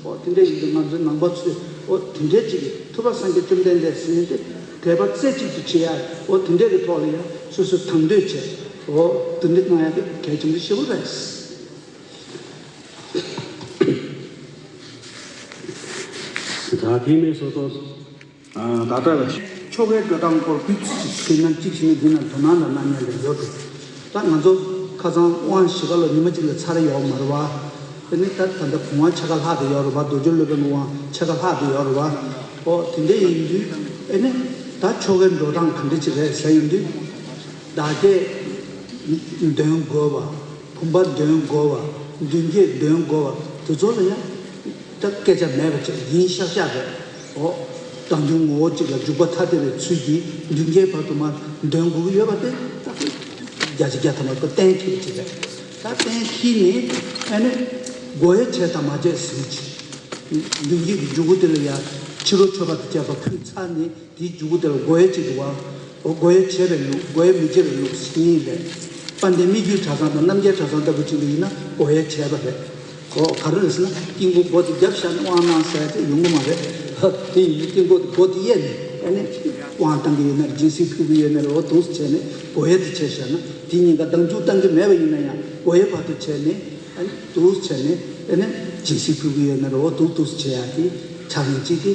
འོ། དེ་འདྲ་ཡིན་དུས་ང་ཚོའི་ནང་པ་ཚོས། འོ། དེ་འདྲའི་ཅིག་གིས་ཐུབ་པ་སངས་རྒྱས་བཅོམ་ལྡན་འདས་ཟེར་མཁན་དེ་དད་པ་རྩེ་གཅིག་ཏུ་བྱེད་ཡ། འོ། དེ་འདྲའི་གི་ཐོག་ལ་ཡང་སོ་སོས་དང་དོད་བྱས། འོ། དེ་འདྲ་གནང་ཡ་དེ་གལ་ཆེན་པོ་ཞེ་པོ་རེད། ད་དེ་མེད་སོ་ཏོ། ཨ། ད་ལྟ་ལ་ཆོ་གའི་འགྲོ་སྟངས་སྐོར་ཕུད་ཅིག་ཟེར་ན། གཅིག་བྱས་ན་འདི་ན་དོ་སྣང་དང་གནང་མཁན་ལ་ཡོད་འགྲོ། ད་ང་ཚོ་ཁ་སང་དབང་བཞི་ཀ་ལོ་ཉི་མ་གཅིག་ལ་ཚར་ཡོད་མ་རེད་བ། ཨ་ནི་ད་ད་ལྟ་གུང་དབང་ཕྱེད་ཀ་ལྷག་བསྡད་ཡོད་རེད་བ། རྡོ་རྗེ་སློབ་དཔོན་གྱི་དབང་ཕྱེད་ཀ་ལྷག་བསྡད་ཡོད་རེད་བ། ཨོ། དེ་འདྲ་ཡིན་དུས། ཨ་ནི་ད་ཆོ་གའི་འགྲོ་སྟངས་ག་འདྲ་ཅིག་རེད་ཟེར་ཡོང་དུས། བདག་བསྐྱེད་འདོན་དགོས་པ། བུམ་པ་འདོན་དགོས་པ། མདུན་བསྐྱེད་འདོན་དགོས་པ་དེ་ཚོ་ལ་ཡང་ད་སྐད་ཆ་མེད་པ་ཅིག་ཡིན་ཤག་ཤག་རེད། འོ། བདག་འཛིན་ངོ་བོ་གཅིག་ལ་འཇུག་པ་ཐ་དད་པའི་ཚུལ་གྱིས་མདུན་བསྐྱེད་བར་དུ་མར་འདོན་དགོས་ཀྱི་ཡོད་པ་དེ་ད་བརྒྱ་ཆ་བརྒྱ་ཐམ་པ་གཏན་འཁེལ་བ་ཅིག་རེད། ད་གཏན་འཁེལ་ནས། ཨ་ནི་སྒོ་དབྱེ་བྱས་དང་མ་བྱས་ཟིན་ཅིག་མདུན་བསྐྱེད་ཀྱི་མཇུག་གུ་དེ་ལ་ཡང་ཕྱི་རོལ་མཆོད་པ་དང་བཅས་པ་ཕུལ་ཚར་ནས། དེའི་མཇུག་གུ་དེ་ལ་སྒོ་དབྱེ་བྱེད་དགོས་པ། འོ། སྒོ་དབྱེ་བྱས་པའི་ལུགས། སྒོ་དབྱེ་མི་བྱེད་པའི་ལུགས་གཉིས་རེད། དཔལ་ལྡན་སྨིག་རྒྱུའི་གྲྭ་ཚང་དང་རྣམ་རྒྱལ་གྲྭ་ཚང་ལྟ་བུ་ཅིག་ལ་ཡིན་ན་སྒོ་དབྱེ་བྱས་པ་རེད། འོ། ག་རེ་རེད་ཟེར་ན། དཀྱིལ་འཁོར་སྒོ་དེ་བརྒྱབ་བཞག་ནས་དབང་གནང་ཟེར་ཡ་དེ་ཡོང་གི་མ་རེད། དེ་ཡིན་དུས་དཀྱིལ་འཁོར་དེ་སྒོ་དེ་དབྱེ་ནས། ཨ་ནི་དབང་གཏང་གི་ཡོད་ན་རེད། སྦྱིན་སྲེག་ཕུལ་གི་ཡོད་ན་རེད། འོ། འདུག་སེ་བྱས་ནས་སྒོ་དབྱེ་དེ་བྱས་བཞག་ན། དེ་གཉིས་ཀ་བདག་འཇུག་གཏང་གི་མེད་པ་ཡིན་ན་ཡང་སྒོ་དབྱེ་བར་དུ་བྱས་ནས། ཨ་ནི་འདུག་སེ་བྱས་ནས། ཨ་ནི་སྦྱིན་སྲེག་ཕུལ་གི་ཡོད་ན་རེད། འོ། འདུག་འདུག་སེ་བྱེད་ཡག་གི་ཕྱག་ལེན་གཅིག་དེ།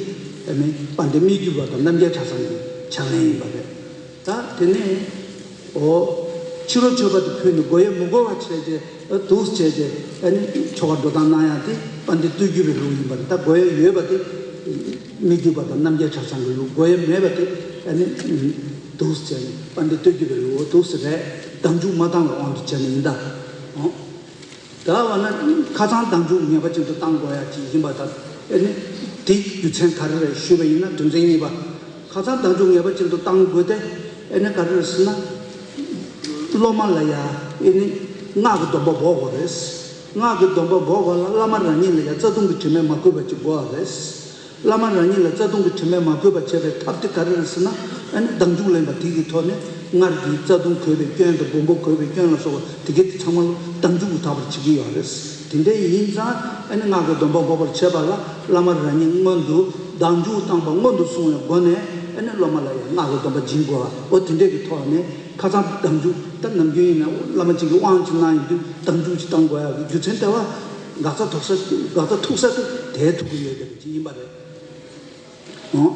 ཨ་ནི་དཔལ་ལྡན་སྨིག་རྒྱུ་པ་དང་རྣམ་རྒྱལ་གྲྭ་ཚང་གི་ཕྱག་ལེན་ཡིན་པ་རེད། ད་དེ་ནས། འོ། ཕྱི་རོལ་མཆོད་པ་དེ་ཕུལ་ནས་སྒོ་དབྱེ་མི་དགོས་པ་བྱས་རྗེས། ཨ། འདུག་སེ་བྱས་རྗེས། ཨ་ནི་ཆོ་ག་འགྲོ་སྟངས་གནང་ཡག་དེ་དཔལ་ལྡན་སྟོད་འཇུག་པའི་ལུགས་ཡིན་པ་རེད། ད་སྒོ་དབྱེ་ཡོད་པ་དེ་སྨིག་རྒྱུ་པ་དང་རྣམ་རྒྱལ་གྲྭ་ཚང་གི་ལུགས། སྒོ་དབྱེ་མེད་པ་དེ། ཨ་ནི་འདུག་སེ་བྱས་ནས་དཔལ་ལྡན་སྟོད་འཇུག་པའི་ལུགས། འོ། འདུག་སེ་རེད། བདག་འཇུག་མ་བཏང་བའི་དབང་དུ་བྱས་ནས་ཡིན་ད། འོ། ད་འོ་ན་ཁ་སང་བདག་འཇུག་ངེས་པ་ཅན་དུ་བཏང་དགོས་ཡ་ཅིག་ཡིན་པ་དང་། ཨ་ནི་དེའི་རྒྱུ་མཚན་ག་རེ་རེད་ཞུས་པ་ཡིན་ན། དོན་ཚན་གཉིས་པ། ཁ་སང་བདག་འཇུག་ངེས་པ་ཅན་དུ་བཏང་དགོས་ཏེ། ཨ་ནི་ག་རེ་རེད་ཟེར་ན། སློབ་མ་ལ་ཡ། ཨ་ནི་སྔགས་ཀྱི་སྡོམ་པ་འབོག་དགོས་རེད། སྔགས་ཀྱི་སྡོམ་པ་འབོག་པ་ལ་བླ་མ་རང་ཉིད་ལ་ཡ་རྩ་ལྟུང་གི་དྲི་མས་མ་གོས་པ་ཅིག་དགོས་པ་རེད། བླ་མ་རང་ཉིད་ལ་རྩ་ལྟུང་གི་དྲི་མས་མ་གོས་པ་བྱེད་པའི་ཐབས་དེ་ག་རེ་རེད་ཟེར་ན། ཨ་ནི་བདག་འཇུག་ལེན་པ་དེ་གི་ཐོག་ནས་སྔར་གྱི་རྩ་ལྟུང་གོས་པའི་སྐྱོན་དང་། མགོན་པོ་གོས་པའི་སྐྱོན་ལ་སོགས་པ་དེ་གའི་དེ་ཚང་མ་ལ་བདག་འཇུག་གི་དག་པར་བྱེད་ཀྱི་ཡོད་རེད། དེ་འདྲ་ཡིན་ཙང་། ཨ་ནི་སྔགས་ཀྱི་སྡོམ་པ་འབོག་པར་བྱེད་པ་ལ་བླ་མ་རང་ཉིད་སྔོན་དུ་བདག་འཇུག་བཏང་པ་སྔོན་དུ་སོང་བའི་སྒོ་ནས། ཨ་ནི་སློབ་མ་ལ་ཡང་སྔགས་ཀྱི་སྡོམ་པ་སྦྱིན་དགོས་པ། འོ། དེ་འདྲ་གི་ཐོག་ནས་ཁ་སང་བདག་འཇུག་ད་ནམ་རྒྱུན་ཡིན་ན་བླ་མ་གཅིག་གིས་དབང་ཅིག་གནང་ཡོང་དུས་བདག་འཇུག་ཅིག་བཏང་དགོས་ཡག་གི་རྒྱུ་མཚན་དེ་བ། དགག་རྩ་ཐུག་ས། དགག་རྩ་ཐུག་ས་དེ་དེ་ཐུག་གི་ཡོད་པའི་ཅིག་ཡིན་པ་རེད། འོ།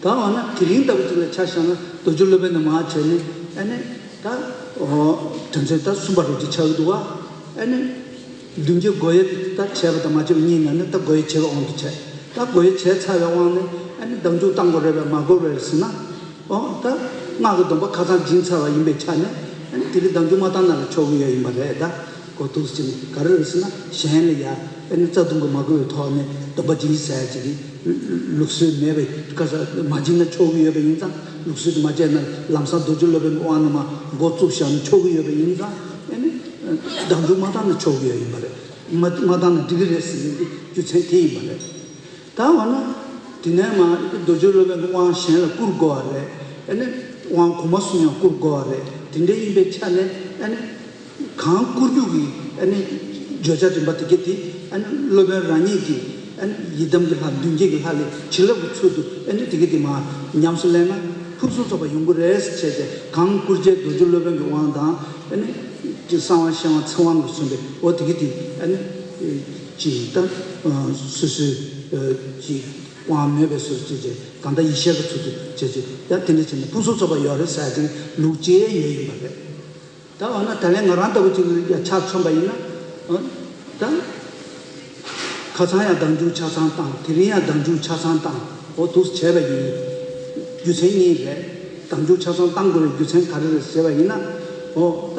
ད་འོ་ན་དེ་རིང་ལྟ་བུ་ཅིག་ལ་ཆ་བཞག་ན། རྡོ་རྗེ་སློབ་དཔོན་ནས་མར་བྱས་ནས། ཨ་ནི་ད། འོ། དོན་ཚན་ད་གསུམ་པ་རེད་ཅེས་ཆགས་ཀྱི་འདུག་བ། ཨ་ནི་མདུན་བསྐྱེད་སྒོ་དབྱེ་ད་བྱས་པ་དང་མ་བྱས་པ་གཉིས་ནང་ནས། ད་སྒོ་དབྱེ་བྱས་པའི་དབང་དུ་བྱས། ད་སྒོ་དབྱེ་བྱས་ཚར་བའི་དབང་ནས། ཨ་ནི་བདག་འཇུག་བཏང་དགོས་རེད་པས། མ་དགོས་པ་རེད་ཟེར་ན། འོ། ད་སྔགས་ཀྱི་སྡོམ་པ་ཁ་སང་སྦྱིན་ཚར་བ་ཡིན་པའི་ཆ་ནས། ཨ་ནི་དེ་རིང་བདག་འཇུག་མ་བཏང་ན་ལ་ཆོག་གི་ཡོད་ཡིན་པ་རེད་ད། གོ་ཐུག་ཟིན། ག་རེ་རེད་ཟེར་ན། གཞན་ལ་ཡ། ཨ་ནི་རྩ་ལྟུང་གིས་མ་གོས་པའི་ཐོག་ནས་སྡོམ་པ་སྦྱིན་ཟེར་ཡ་ཅིག་གི་ལུགས་སྲོལ་མེད་པའི་ཁ་ས། མ་སྦྱིན་ན་ཆོག་གི་ཡོད་པ་ཡིན་ཙང་། ལུགས་སྲོལ་དེ་མ་བྱས་ན་ལམ་སང་རྡོ་རྗེ་སློབ་དཔོན་གྱི་དབང་ནས་མར་འགོ་བཙུགས་བཞག་ན་ཆོག་གི་ཡོད་པ་ཡིན་ཙང་། ཨ་ནི་བདག་འཇུག་མ་བཏང་ན་ཆོག་གི་ཡོད་ཡིན་པ་རེད། མ་མ་བཏང་ན་འགྲིག་གི་རེད་ཟེར་ཡིན་གྱི་རྒྱུ་མཚན་དེ་ཡིན་པ་རེད། ད་འོ་ན། དེ་ནས་མར་རྡོ་རྗེ་སློབ་དཔོན་གྱི་དབང་གཞན་ལ་བསྐུར་དགོས་པ་རེད། ཨ་ནི་དབང་གོང་མ་གསུམ་ཡང་བསྐུར་དགོས་པ་རེད། དེ་འདྲ་ཡིན་པའི་ཆ་ནས། ཨ་ནི་གང་བསྐུར་རྒྱུ་གི། ཨ་ནི་བརྗོད་བྱ་རིམ་པ་དེ་ག་དེ། ཨ་ནི་སློབ་དཔོན་རང་ཉིད་ཀྱི། ཨ་ནི་ཡི་དམ་གྱི་ལྷ། མདུན་བསྐྱེད་ཀྱི་ལྷ་ལས་བྱིན་རླབས་ཀྱི་ཚུལ་དུ། ཨ་ནི་དེ་ག་དེ་མར་ཉམས་སུ་ལེན་ན་ཕུན་སུམ་ཚོགས་པ་ཡོང་གི་རེད་ཟེར་བྱས་ཏེ། གང་བསྐུར་བྱའི་རྡོ་རྗེ་སློབ་དཔོན་གྱི་དབང་དང་། ཨ་ནི་གསང་བ་གཞན་དབང་ཚིག་དབང་གིས་མཚོན་པའི། འོ། དེ་ག་དེ། ཨ་ནི་ཅིག་ད་སོ་སོའི་ཅིག་དབང་མེད་པའི་བཟོ་བྱས་བྱས། གང་ལྟར་ཡེ་ཤེས་ཀྱི་ཚུལ་དུ་བྱས་བྱས། ཡང་དེ་འདྲ་བྱས་ནས་ཕུན་སུམ་ཚོགས་པ་ཡོད་རེད་ཟེར་ཡ་དེ་ལུགས་བྱས་ཡོད་ཡིན་པ་རེད། ད་འོ་ན་ད་ལན་ང་རང་ལྟ་བུ་ཅིག་ལ་ཡ་ཆ་མཚོན་པ་ཡིན་ན། འོ། ད་ཁ་སང་ཡང་བདག་འཇུག་ཆ་ཚང་བཏང་། དེ་རིང་ཡང་བདག་འཇུག་ཆ་ཚང་བཏང་། འོ། འདུག་སེ་བྱས་པ་ཡིན། རྒྱུ་མཚན་གཉིས་རེད། བདག་འཇུག་ཆ་ཚང་བཏང་དགོས་པའི་རྒྱུ་མཚན་ག་རེ་རེད་ཟེར་བ་ཡིན་ན། འོ། ད་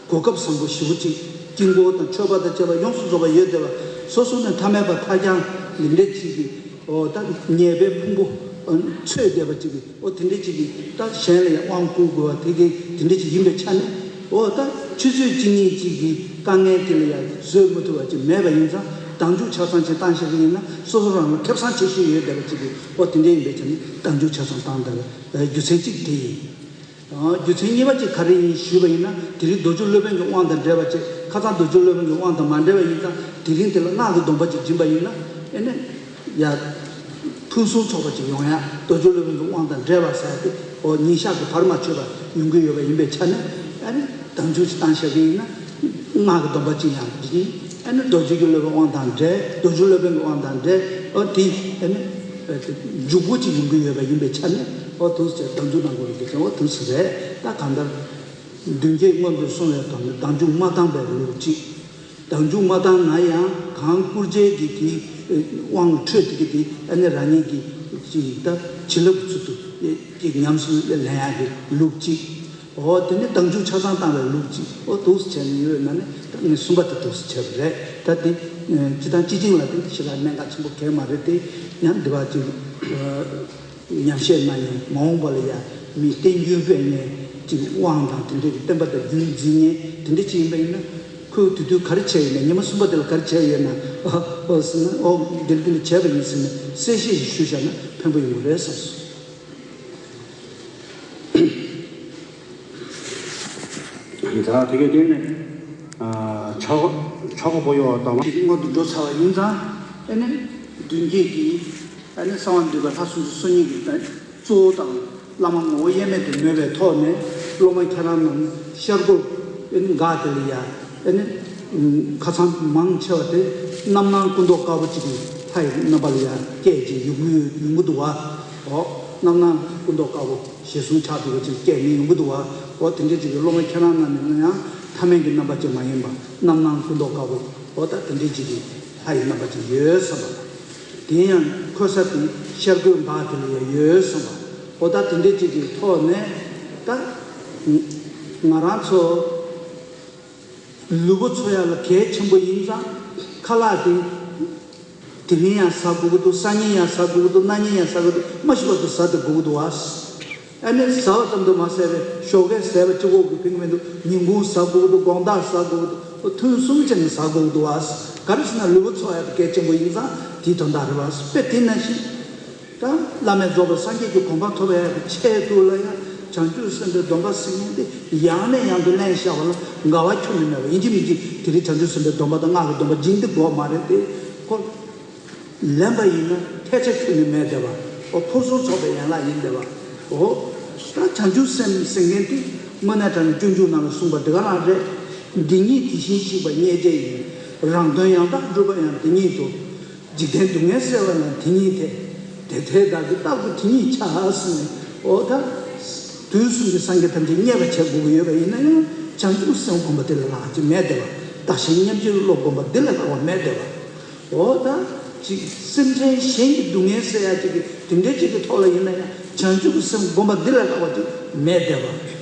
གོ་སྐབས་བཟང་པོ་ཞེ་པོ་ཅིག་དཀྱིལ་འཁོར་དང་མཆོད་པ་དང་བཅས་པ་ཡོངས་སུ་རྫོགས་པ་ཡོད་བསྡད་པ། སོ་སོ་ནས་ཐ་མལ་པ་ཐ་རྐྱང་འདི་འདྲ་ཅིག་གི་འོ་ད་ཉེས་པའི་ཕུང་པོ་འཚོས་བསྡད་པ་ཅིག་གི་འོ་དེ་འདྲ་ཅིག་གི་ད་གཞན་ལ་ཡང་དབང་བསྐུར་དགོས་པ་དེ་གི་དེ་འདྲ་ཅིག་ཡིན་པའི་ཆ་ནས། འོ་ད་ཆུ་ཚོད་གཅིག་གཉིས་ཅིག་གི་དཀའ་ངལ་དེ་ལ་ཡང་བཟོད་མི་ཐུབ་པ་ཅིག་མེད་པ་ཡིན་ཙང་། དལ་འབྱོར་ཆ་ཚང་ཅིག་བཏང་བཞག་གི་ཡིན་ན། སོ་སོ་རང་ལ་ཁེ་བཟང་ཆེ་ཤོས་ཡོད་བསྡད་པ་ཅིག་གི་འོ་དེ་འདྲ་ཡིན་པའི་ཆ་ནས་དལ་འབྱོར་ཆ་ཚང་བཏང་བསྡད་པའི་རྒྱུ་མཚན་གཅིག་དེ་ཡིན། རྒྱུ་མཚན་གཉིས་པ་གཅིག་ག་རེ་ཡིན་ཞུས་པ་ཡིན་ན། དེ་རིང་རྡོ་རྗེ་སློབ་དཔོན་གྱི་དབང་དང་འབྲེལ་བ་བཅས། ཁ་སང་རྡོ་རྗེ་སློབ་དཔོན་གྱི་དབང་དང་མ་འབྲེལ་བ་ཡིན་ཙང་། དེ་རིང་དེ་ལ་སྔགས་ཀྱི་སྡོམ་པ་ཅིག་སྦྱིན་པ་ཡིན་ན། ཨེ་ནས་ཡ་ཕུན་སུམ་ཚོགས་པ་ཅིག་ཡོང་ཡ། རྡོ་རྗེ་སློབ་དཔོན་གྱི་དབང་དང་འབྲེལ་བ་ཟེར་ཏེ་འོ་ཉིན་ཞག་གི་བར་མ་ཆོད་པ་ཡོང་གི་ཡོད་པ་ཡིན་པའི་ཆ་ནས། ཨེ་ནས་དལ་འབྱོར་ཅིག་བཏང་བཞག་གི་ཡིན་ན། སྔགས་ཀྱི་སྡོམ་པ་ཅིག་ཡང་སྦྱིན། ཨེ་ནས་རྡོ་རྗེ་གི་སློབ་དཔོན་དབང་དང་འབྲེལ། རྡོ་རྗེ་སློབ་དཔོན་གྱི་དབང་དང་འབྲེལ། འོ་དེ་ཨེ་ནས་འཇུག་སྒོ་ཅིག་ཡོང་གི་ཡོད་པ་ཡིན་པའི་ཆ་ནས། འོ་དུས་ཚོད་དལ་འབྱོར་གནང་དགོས་རེད་ཟེར། འོ་དུས་ཚོད་རེད། ད་གང་ལྟར་མདུན་བསྐྱེད་སྔོན་དུ་སོང་བའི་དོན་ནི་དལ་འབྱོར་མ་བཏང་བའི་ལུགས་གཅིག། དལ་འབྱོར་མ་བཏང་ན་ཡང་གང་བསྐུར་བྱའི་གི་དེ་དབང་འཕྲོས་དེ་གི་དེ་ཨ་ནི་རང་ཉིད་ཀྱི་ཅིག་ད་བྱིན་རླབས་ཀྱི་ཚུལ་དུ་ཅིག་ཉམས་སུ་ལེན་ཡག་གི་ལུགས་གཅིག། འོ་དེ་ནི་དལ་འབྱོར་ཆ་ཚང་བཏང་བའི་ལུགས་གཅིག། འོ་འདུག་སེ་བྱས་ནས་ཡོད་ན་ནི། ད་ངས་གསུམ་པ་དེ་འདུག་སེ་བྱས་པ་རེད། ད་དེ་སྤྱི་དང་སྤྱི་བྱིངས་ལ་དེ་ཞེ་དྲག་གནད་འགག་ཆེན་པོ་གང་ཡང་མ་རེད་དེ། ཡང་འདི་བ་ཅིག་ཉམས་བཞེས་གནང་ནས་མ་འོངས་པ་ལ་ཡང་མི་བསྟན་རྒྱུན་སྤེལ་མཁན་ཅིག་དབང་དང་དེ་འདྲའི་བསྟན་པ་དང་རྒྱུན་འཛིན་མཁན་དེ་འདྲ་ཅིག་ཡིན་པ་ཡིན་ན། ཁོས་དེ་དུས་ག་རེ་བྱས་ཡོད་ན། ཉི་མ་གསུམ་པ་དེ་ལ་ག་རེ་བྱས་ཡོད་ན། ཨོ་ཟེར་ན། ཨོ་འདི་འདི་འདྲ་བྱས་པ་ཡིན་ཟེར་ནས་གསལ་བཤད་ཞིག་ཞུས་བཞག་ན་ཕན་པོ་ཡོང་གི་རེད་བསམ་སོང་། ད་དེ་གའི་སྟེང་ནས་ཆོ་ཆོ་ག་པོ་ཡོད་དང་། དེ་སྔོན་དུ་འགྲོ་ཚར་བ་ཡིན་ཙང་། ཨེ་ནས་མདུན་བསྐྱེད་ཀྱི་ཨེ་ནས་གསང་བ་འདུས་པ་ལྷ་སུམ་ཅུ་སོ་གཉིས་ཀྱི་གཙོ་བོ་དང་། བླ་མ་ངོ་བོ་དབྱེར་མེད་དུ་མོས་པའི་ཐོག་ནས། སློབ་མ་ཁྱེད་རང་རྣམས་ཤར་སྒོར་ཨེ་ནས་འགག་དེ་ལ་ཡ། ཨེ་ནས་ཁ་སང་མང་ཆེ་བ་དེ་རྣམ་སྣང་སྐུ་མདོག་དཀར་པོ་ཅིག་གི་ལྷ་ཡི་རྣམ་པ་ལ་ཡ་སྐྱེས་ཅིག་ཡོང་གི་ཡོང་གི་འདུག་བ། འོ་རྣམ་སྣང་སྐུ་མདོག་དཀར་པོ། ཞལ་གསུམ་ཕྱག་དྲུག་པ་ཅིག་སྐྱེས་ནས་ཡོང་གི་འདུག་བ། འོ་དེ་འདྲ་ཅིག་གི་སློབ་མ་ཁྱེད་རང་རྣམས་ནི་ཡང་ཐ་མལ་གྱི་རྣམ་པ་ཅིག་མ་ཡིན་པ། རྣམ་སྣང་སྐུ་མདོག་དཀར་པོ། འོ་ད་དེ་འདྲ་ཅིག་གི་ལྷ་ཡི་རྣམ་པ་ཅིག་ཡོད་བསམ་པ། དེ་ཡང་འཁོད་ས་དེ་ཤར་སྒོའི་འབག་དེ་ལ་ཡང་ཡོད་བསམ་པ། འོ་ད་དེ་འདྲ་ཅིག་གི་ཐོག་ནས་ད་ང་རང་ཚོ་ལུས་པོ་འཚོ་ཡག་ལ་གལ་ཆེན་པོ་ཡིན་ཙང་། ཁ་ལག་དེ་དེ་རིང་ཡང་ཟ་དགོས་ཀྱི་འདུག་སང་ཉིན་ཡང་ཟ་དགོས་ཀྱི་འདུག་གནངས་ཉིན་ཡང་ཟ་དགོས་འདུག་མ་ཤི་བར་དུ་ཟ་དེ་དགོས་ཀྱི་འདུག་བ། ཨ་ནི་ཟ་བ་ཙམ་དུ་མ་ཟད་པའི་ཞོགས་ཀས་ཟས་པ་གཅིག་པོ་གིས་ཕན་གྱི་མི་འདུག་ཉིན་གུང་ཟ་དགོས་ཀྱི་འདུག་དགོང་དག་ཟ་དགོས་ཀྱི་འདུག་ཐུན་གསུམ་བྱས་ནས་ཟ་དགོས་ཀྱི་འདུག་བ། ག་རེ་ཟེར་ན་ལུས་པོ་འཚོ་ཡག་དེ་གལ་ཆེན་པོ་ཡིན་ཙང་དེའི་དོན་དག་རེད་བ། དཔེ་དེ་ནང་བཞིན། ད་བླ་མེད་རྫོགས་པའི་སངས་རྒྱས་ཀྱི་གོ་འཕང་ཐོབ་ཡག་གི་ཆེད་དུ་ལ་ཡང་བྱང་ཆུབ་སེམས་དཔའི་སྡོམ་པ་ཟེར་མཁན་དེ་ཡང་ནས་ཡང་དུ་ལེན་བྱ་བ་ལ་འགལ་བ་ཁྱོན་ནས་མེད་པ། ཡིན་གཅིག་མིན་གཅིག་དེ་རིང་བྱང་ཆུབ་སེམས་དཔའི་སྡོམ་པ་དང་སྔགས་ཀྱི་སྡོམ་པ་སྦྱིན་དེ་དགོས་མ་རེད་དེ། ཁོ་ལེན་པ་ཡིན་ན་ཐལ་ཆ་ཁྱོན་ནས་མེད་བསྡད་པ། ཨོ་ཕུན་སུམ་ཚོགས་པའི་ཡན་ལག་ཡིན་བསྡད་པ། ཨོ་ད་བྱང་ཆུབ་སེམས་ཟེར་མཁན་དེ་དངོས་གནས་དྲང་གནས་སྤྱོད་འཇུག་ནང་ལ་གསུངས་པ་དེ་ག་རང་རེད། འདི་ཉིད་དེ་བཞིན་གཤེགས་པ་བརྙས་བཅས་ཡིན། རང་དོན་ཡང་དག་སྒྲུབ་པ་ཡང་དེ་ཉིད་དོ། འཇིག་རྟེན་སྡུག་བསྔལ་སེལ་བ་ཡང་དེ་ཉིད་དེ། དེ་དེ་དག་གི་རྟག་ཏུ་དེ་ཉིད་བྱ་ཟེར་ནས། ཨོ་ད་དུས་གསུམ་གྱི་སངས་རྒྱས་ཐམས་ཅད་མཉེས་པར་བྱེད་དགོས་ཀྱི་ཡོད་པ་ཡིན་ན་ཡང་བྱང་ཆུབ་སེམས་སྒོམ་པ་དེ་ལས་ལྷག་ཅིག་མེད་བསྡད་པ། བདག་གཞན་མཉམ་བརྗེའི་བློ་སྒོམ་པ་འདི་ལས་ལྷག་པ་མེད་བསྡད་པ། འོ་ད་ཅིག་སེམས་ཅན་གཞན་གྱི་སྡུག་བསྔལ་སེལ་ཡག་ཅིག་གི་དེ་འདྲའི་ཅིག་གི་ཐོག་ལ་ཡིན་ན་ཡང་བྱང་ཆུབ་ཀྱི་སེམས་སྒོམ་པ་འདི་ལས་ལྷག་པ་ཅིག་མེད་བསྡད་པ།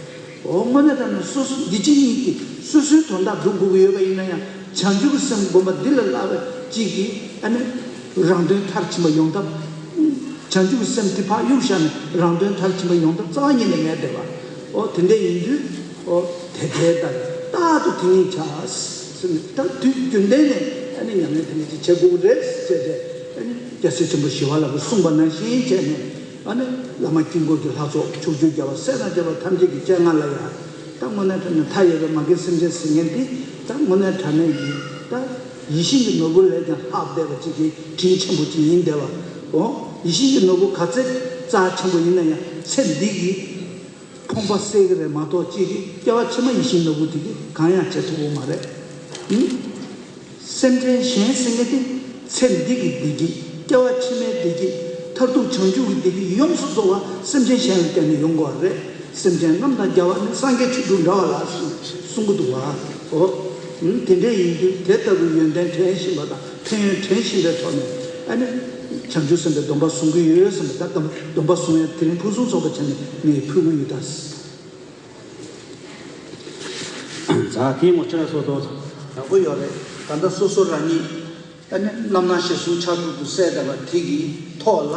འོ་དངོས་གནས་དྲང་གནས་སོ་སོ་འདི་ཅི་ཉིད་ཀྱི་སོ་སོའི་དོན་དག་སྒྲུབ་དགོས་ཀྱི་ཡོད་པ་ཡིན་ན་ཡང་བྱང་ཆུབ་ཀྱི་སེམས་སྒོམ་པ་འདི་ལས་ལྷག་པ་ཅིག་གིས་ཨ་ནི་རང་དོན་མཐར་ཕྱིན་པ་ཡོང་ཐབས། བྱང་ཆུབ་ཀྱི་སེམས་འདི་ཕར་གཡུག་བཞག་ནས་རང་དོན་མཐར་ཕྱིན་པ་ཡོང་ཐབས་རྩ་བ་ཉིད་ནས་མེད་བསྡད་པ། འོ་དེ་འདྲ་ཡིན་དུས། འོ་དེ་དེ་ལྟར་རྟག་ཏུ་དེ་ཉིད་བྱ། ཟེར་ནས་ད་དུས་རྒྱུན་ལྡན་ནས་ཨ་ནི་ཉམས་ལེན་དེ་འདྲ་ཅིག་བྱེད་དགོས་ཀྱི་རེད་ཟེར་ཏེ། ཨ་ནི་རྒྱལ་སྲས་ཆེན་པོ་ཞི་བ་ལྷ་གིས་གསུངས་པ་ནང་བཞིན་བྱས་ནས། ཨ་ནི་བླ་མ་དཀྱིལ་འཁོར་གྱི་ལྷ་ཚོགས་ཕྱོགས་བཅུའི་རྒྱལ་བ་སྲས་དང་བཅས་པ་ཐམས་ཅད་ཀྱི་སྤྱན་སྔར་ལ་ཡང་། ད་དངོས་གནས་དྲང་གནས་མཐའ་ཡས་པའི་མ་རྒན་སེམས་ཅན་ཟེར་མཁན་དེ། ད་དངོས་གནས་དྲང་གནས་ཀྱི་ད་ཡིད་བཞིན་གྱི་ནོར་བུ་ལས་ཀྱང་ལྷག་བསྡད་པ་ཅིག་གི་དྲིན་ཆེན་པོ་ཅིག་ཡིན་བསྡད་པ། འོ་ཡིད་བཞིན་གྱི་ནོར་བུ་ག་ཚད་རྩ་ཆེན་པོ་ཡིན་ན་ཡང་ཚེ་འདི་གི་ཕོངས་པ་སེལ་གྱི་རེད་མ་གཏོགས། ཅིག་གི་སྐྱེ་བ་ཕྱི་མ་ཡིད་བཞིན་ནོར་བུ་དེ་གིས་གང་ཡང་བྱེད་ཐུབ་ཀྱི་མ་རེད། ཨང་། སེམས་ཅན་གཞན་ཟེར་མཁན་དེ་ཚེ་འདི་གི་བདེ་སྐྱིད། སྐྱེ་བ་ཕྱི་མའི་བདེ་སྐྱིད། མཐར་ཐུག་བྱང་ཆུབ་ཀྱི་བདེ་སྐྱིད་ཡོངས་སུ་རྫོགས་པ་སེམས་ཅན་གཞན་ལ་བརྟེན་ནས་ཡོང་དགོས་པ་རེད། སེམས་ཅན་རྣམས་དང་རྒྱལ་བ་ནི། སངས་རྒྱས་ཆོས་དྲུག་འདྲ་བ་ལགས་ཟེར་གསུང་གི་འདུག་བ། འོ། ཨང་། དེ་འདྲ་ཡིན་དུས་དེ་ལྟ་བུའི་ཡོན་ཏན་དྲན་བཞིན་པ་དང་ཕན་ཡོན་དྲན་བཞིན་པའི་ཐོག་ནས། ཨ་ནི་བྱང་ཆུབ་སེམས་དཔའི་སྡོམ་པ་བཟུང་གི་ཡོད་བསམ་པ། ད་སྡོམ་པ་བཟུང་ཡ་དེ་རིང་ཕུན་སུམ་ཚོགས་པ་བྱས་ནས་ངས་ཕུལ་གི་ཡོད་ད། ད་དེ་མོ་ཅི་ར་སོ་ཏོ། ཡག་པོ་ཡོད་རེད། ད་ལྟ་སོ་སོ་རང་ཉིད་ཨ་ནི་རྣམ་སྣང་ཞལ་གསུམ་ཕྱག་དྲུག་ཏུ་གསལ་བསྡད་པ་དེ་གི་ཐོག་ལ།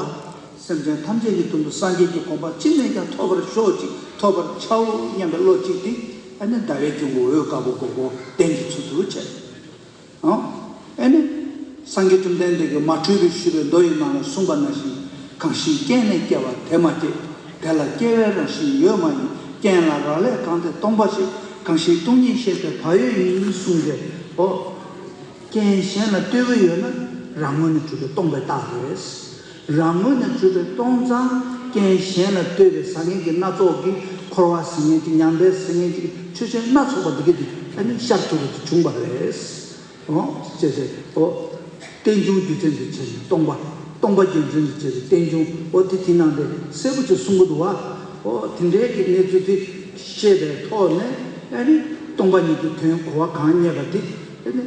སེམས་ཅན་ཐམས་ཅད་ཀྱི་དོན་དུ་སངས་རྒྱས་ཀྱི་གོ་འཕང་ཅི་ནས་ཀྱང་ཐོབ་པར་ཤོག་ཅིག་ཐོབ་པར་བྱའོ་སྙམ་པའི་བློ་གཅིག་དེ་ཨ་ནི་ཟླ་བའི་གྱེན་འགོ་འོད་དཀར་པོ་གོ་གོ་གདན་གྱི་ཚུལ་དུ་བྱས། ཨོ། ཨེ་ནི། སངས་རྒྱས་བཅོམ་ལྡན་འདས་ཀྱིས་མ་འཁྲུལ་པའི་ཞུས་པའི་མདོ་ཡི་ནང་ལ་གསུངས་པ་ནང་བཞིན། གང་ཞིག་རྐྱེན་ལས་སྐྱེ་བ་དེ་མ་སྐྱེས། དེ་ལ་སྐྱེ་བའི་རང་བཞིན་ཡོད་མ་ཡིན། རྐྱེན་ལ་རག་ལས་གང་དེ་སྟོང་པ་ཞིག་གང་ཞིག་སྟོང་ཉིད་ཤེས་པས་བག་ཡོད་ཡིན་གསུངས་ཏེ། ཨོ། རྐྱེན་གཞན་ལ་ལྟོས་པ་ཡོད་ན་རང་ངོས་ནས་གྲུབ་པའི་སྟོང་པའི་རྟགས་རེད། རང་ངོས་ནས་གྲུབ་པའི་སྟོང་ཙང་རྐྱེན་གཞན་ལ་ལྟོས་པའི་བཟང་ངན་གྱི་སྣ་ཚོགས་ཀྱིས་འཁོར་བ་ཟེར་མཁན་གྱི་མྱང་འདས་ཟེར་མཁན་གྱི་ཆོས་ཅན་སྣ་ཚོགས་པ་འདི་ག་འདི་ཨ་ནི་ཤར་ཐུབ་པ་དེ་བྱུང་བ་རེད། ཨོ། ཅེས་ཟེར། ཨོ། རྟེན་འབྱུང་རྒྱུ་མཚན་དུ་བྱས་ནས་སྟོང་པ། སྟོང་པ་རྒྱུ་མཚན་དུ་བྱས་པའི་རྟེན་འབྱུང་། ཨོ། དེ་དེ་ནང་དེ་གསལ་པོ་ཅིག་གསུང་གི་འདུག་བ། ཨོ། དེ་འདྲའི་གི་གནས་ཚུལ་དེ་ཤེས་པའི་ཐོག་ནས་ཨ་ནི་སྟོང་པ་ཉིད་ཀྱི་དོན་གོ་བ་གང་རྙེད་པ་དེ་ཨ་ནི་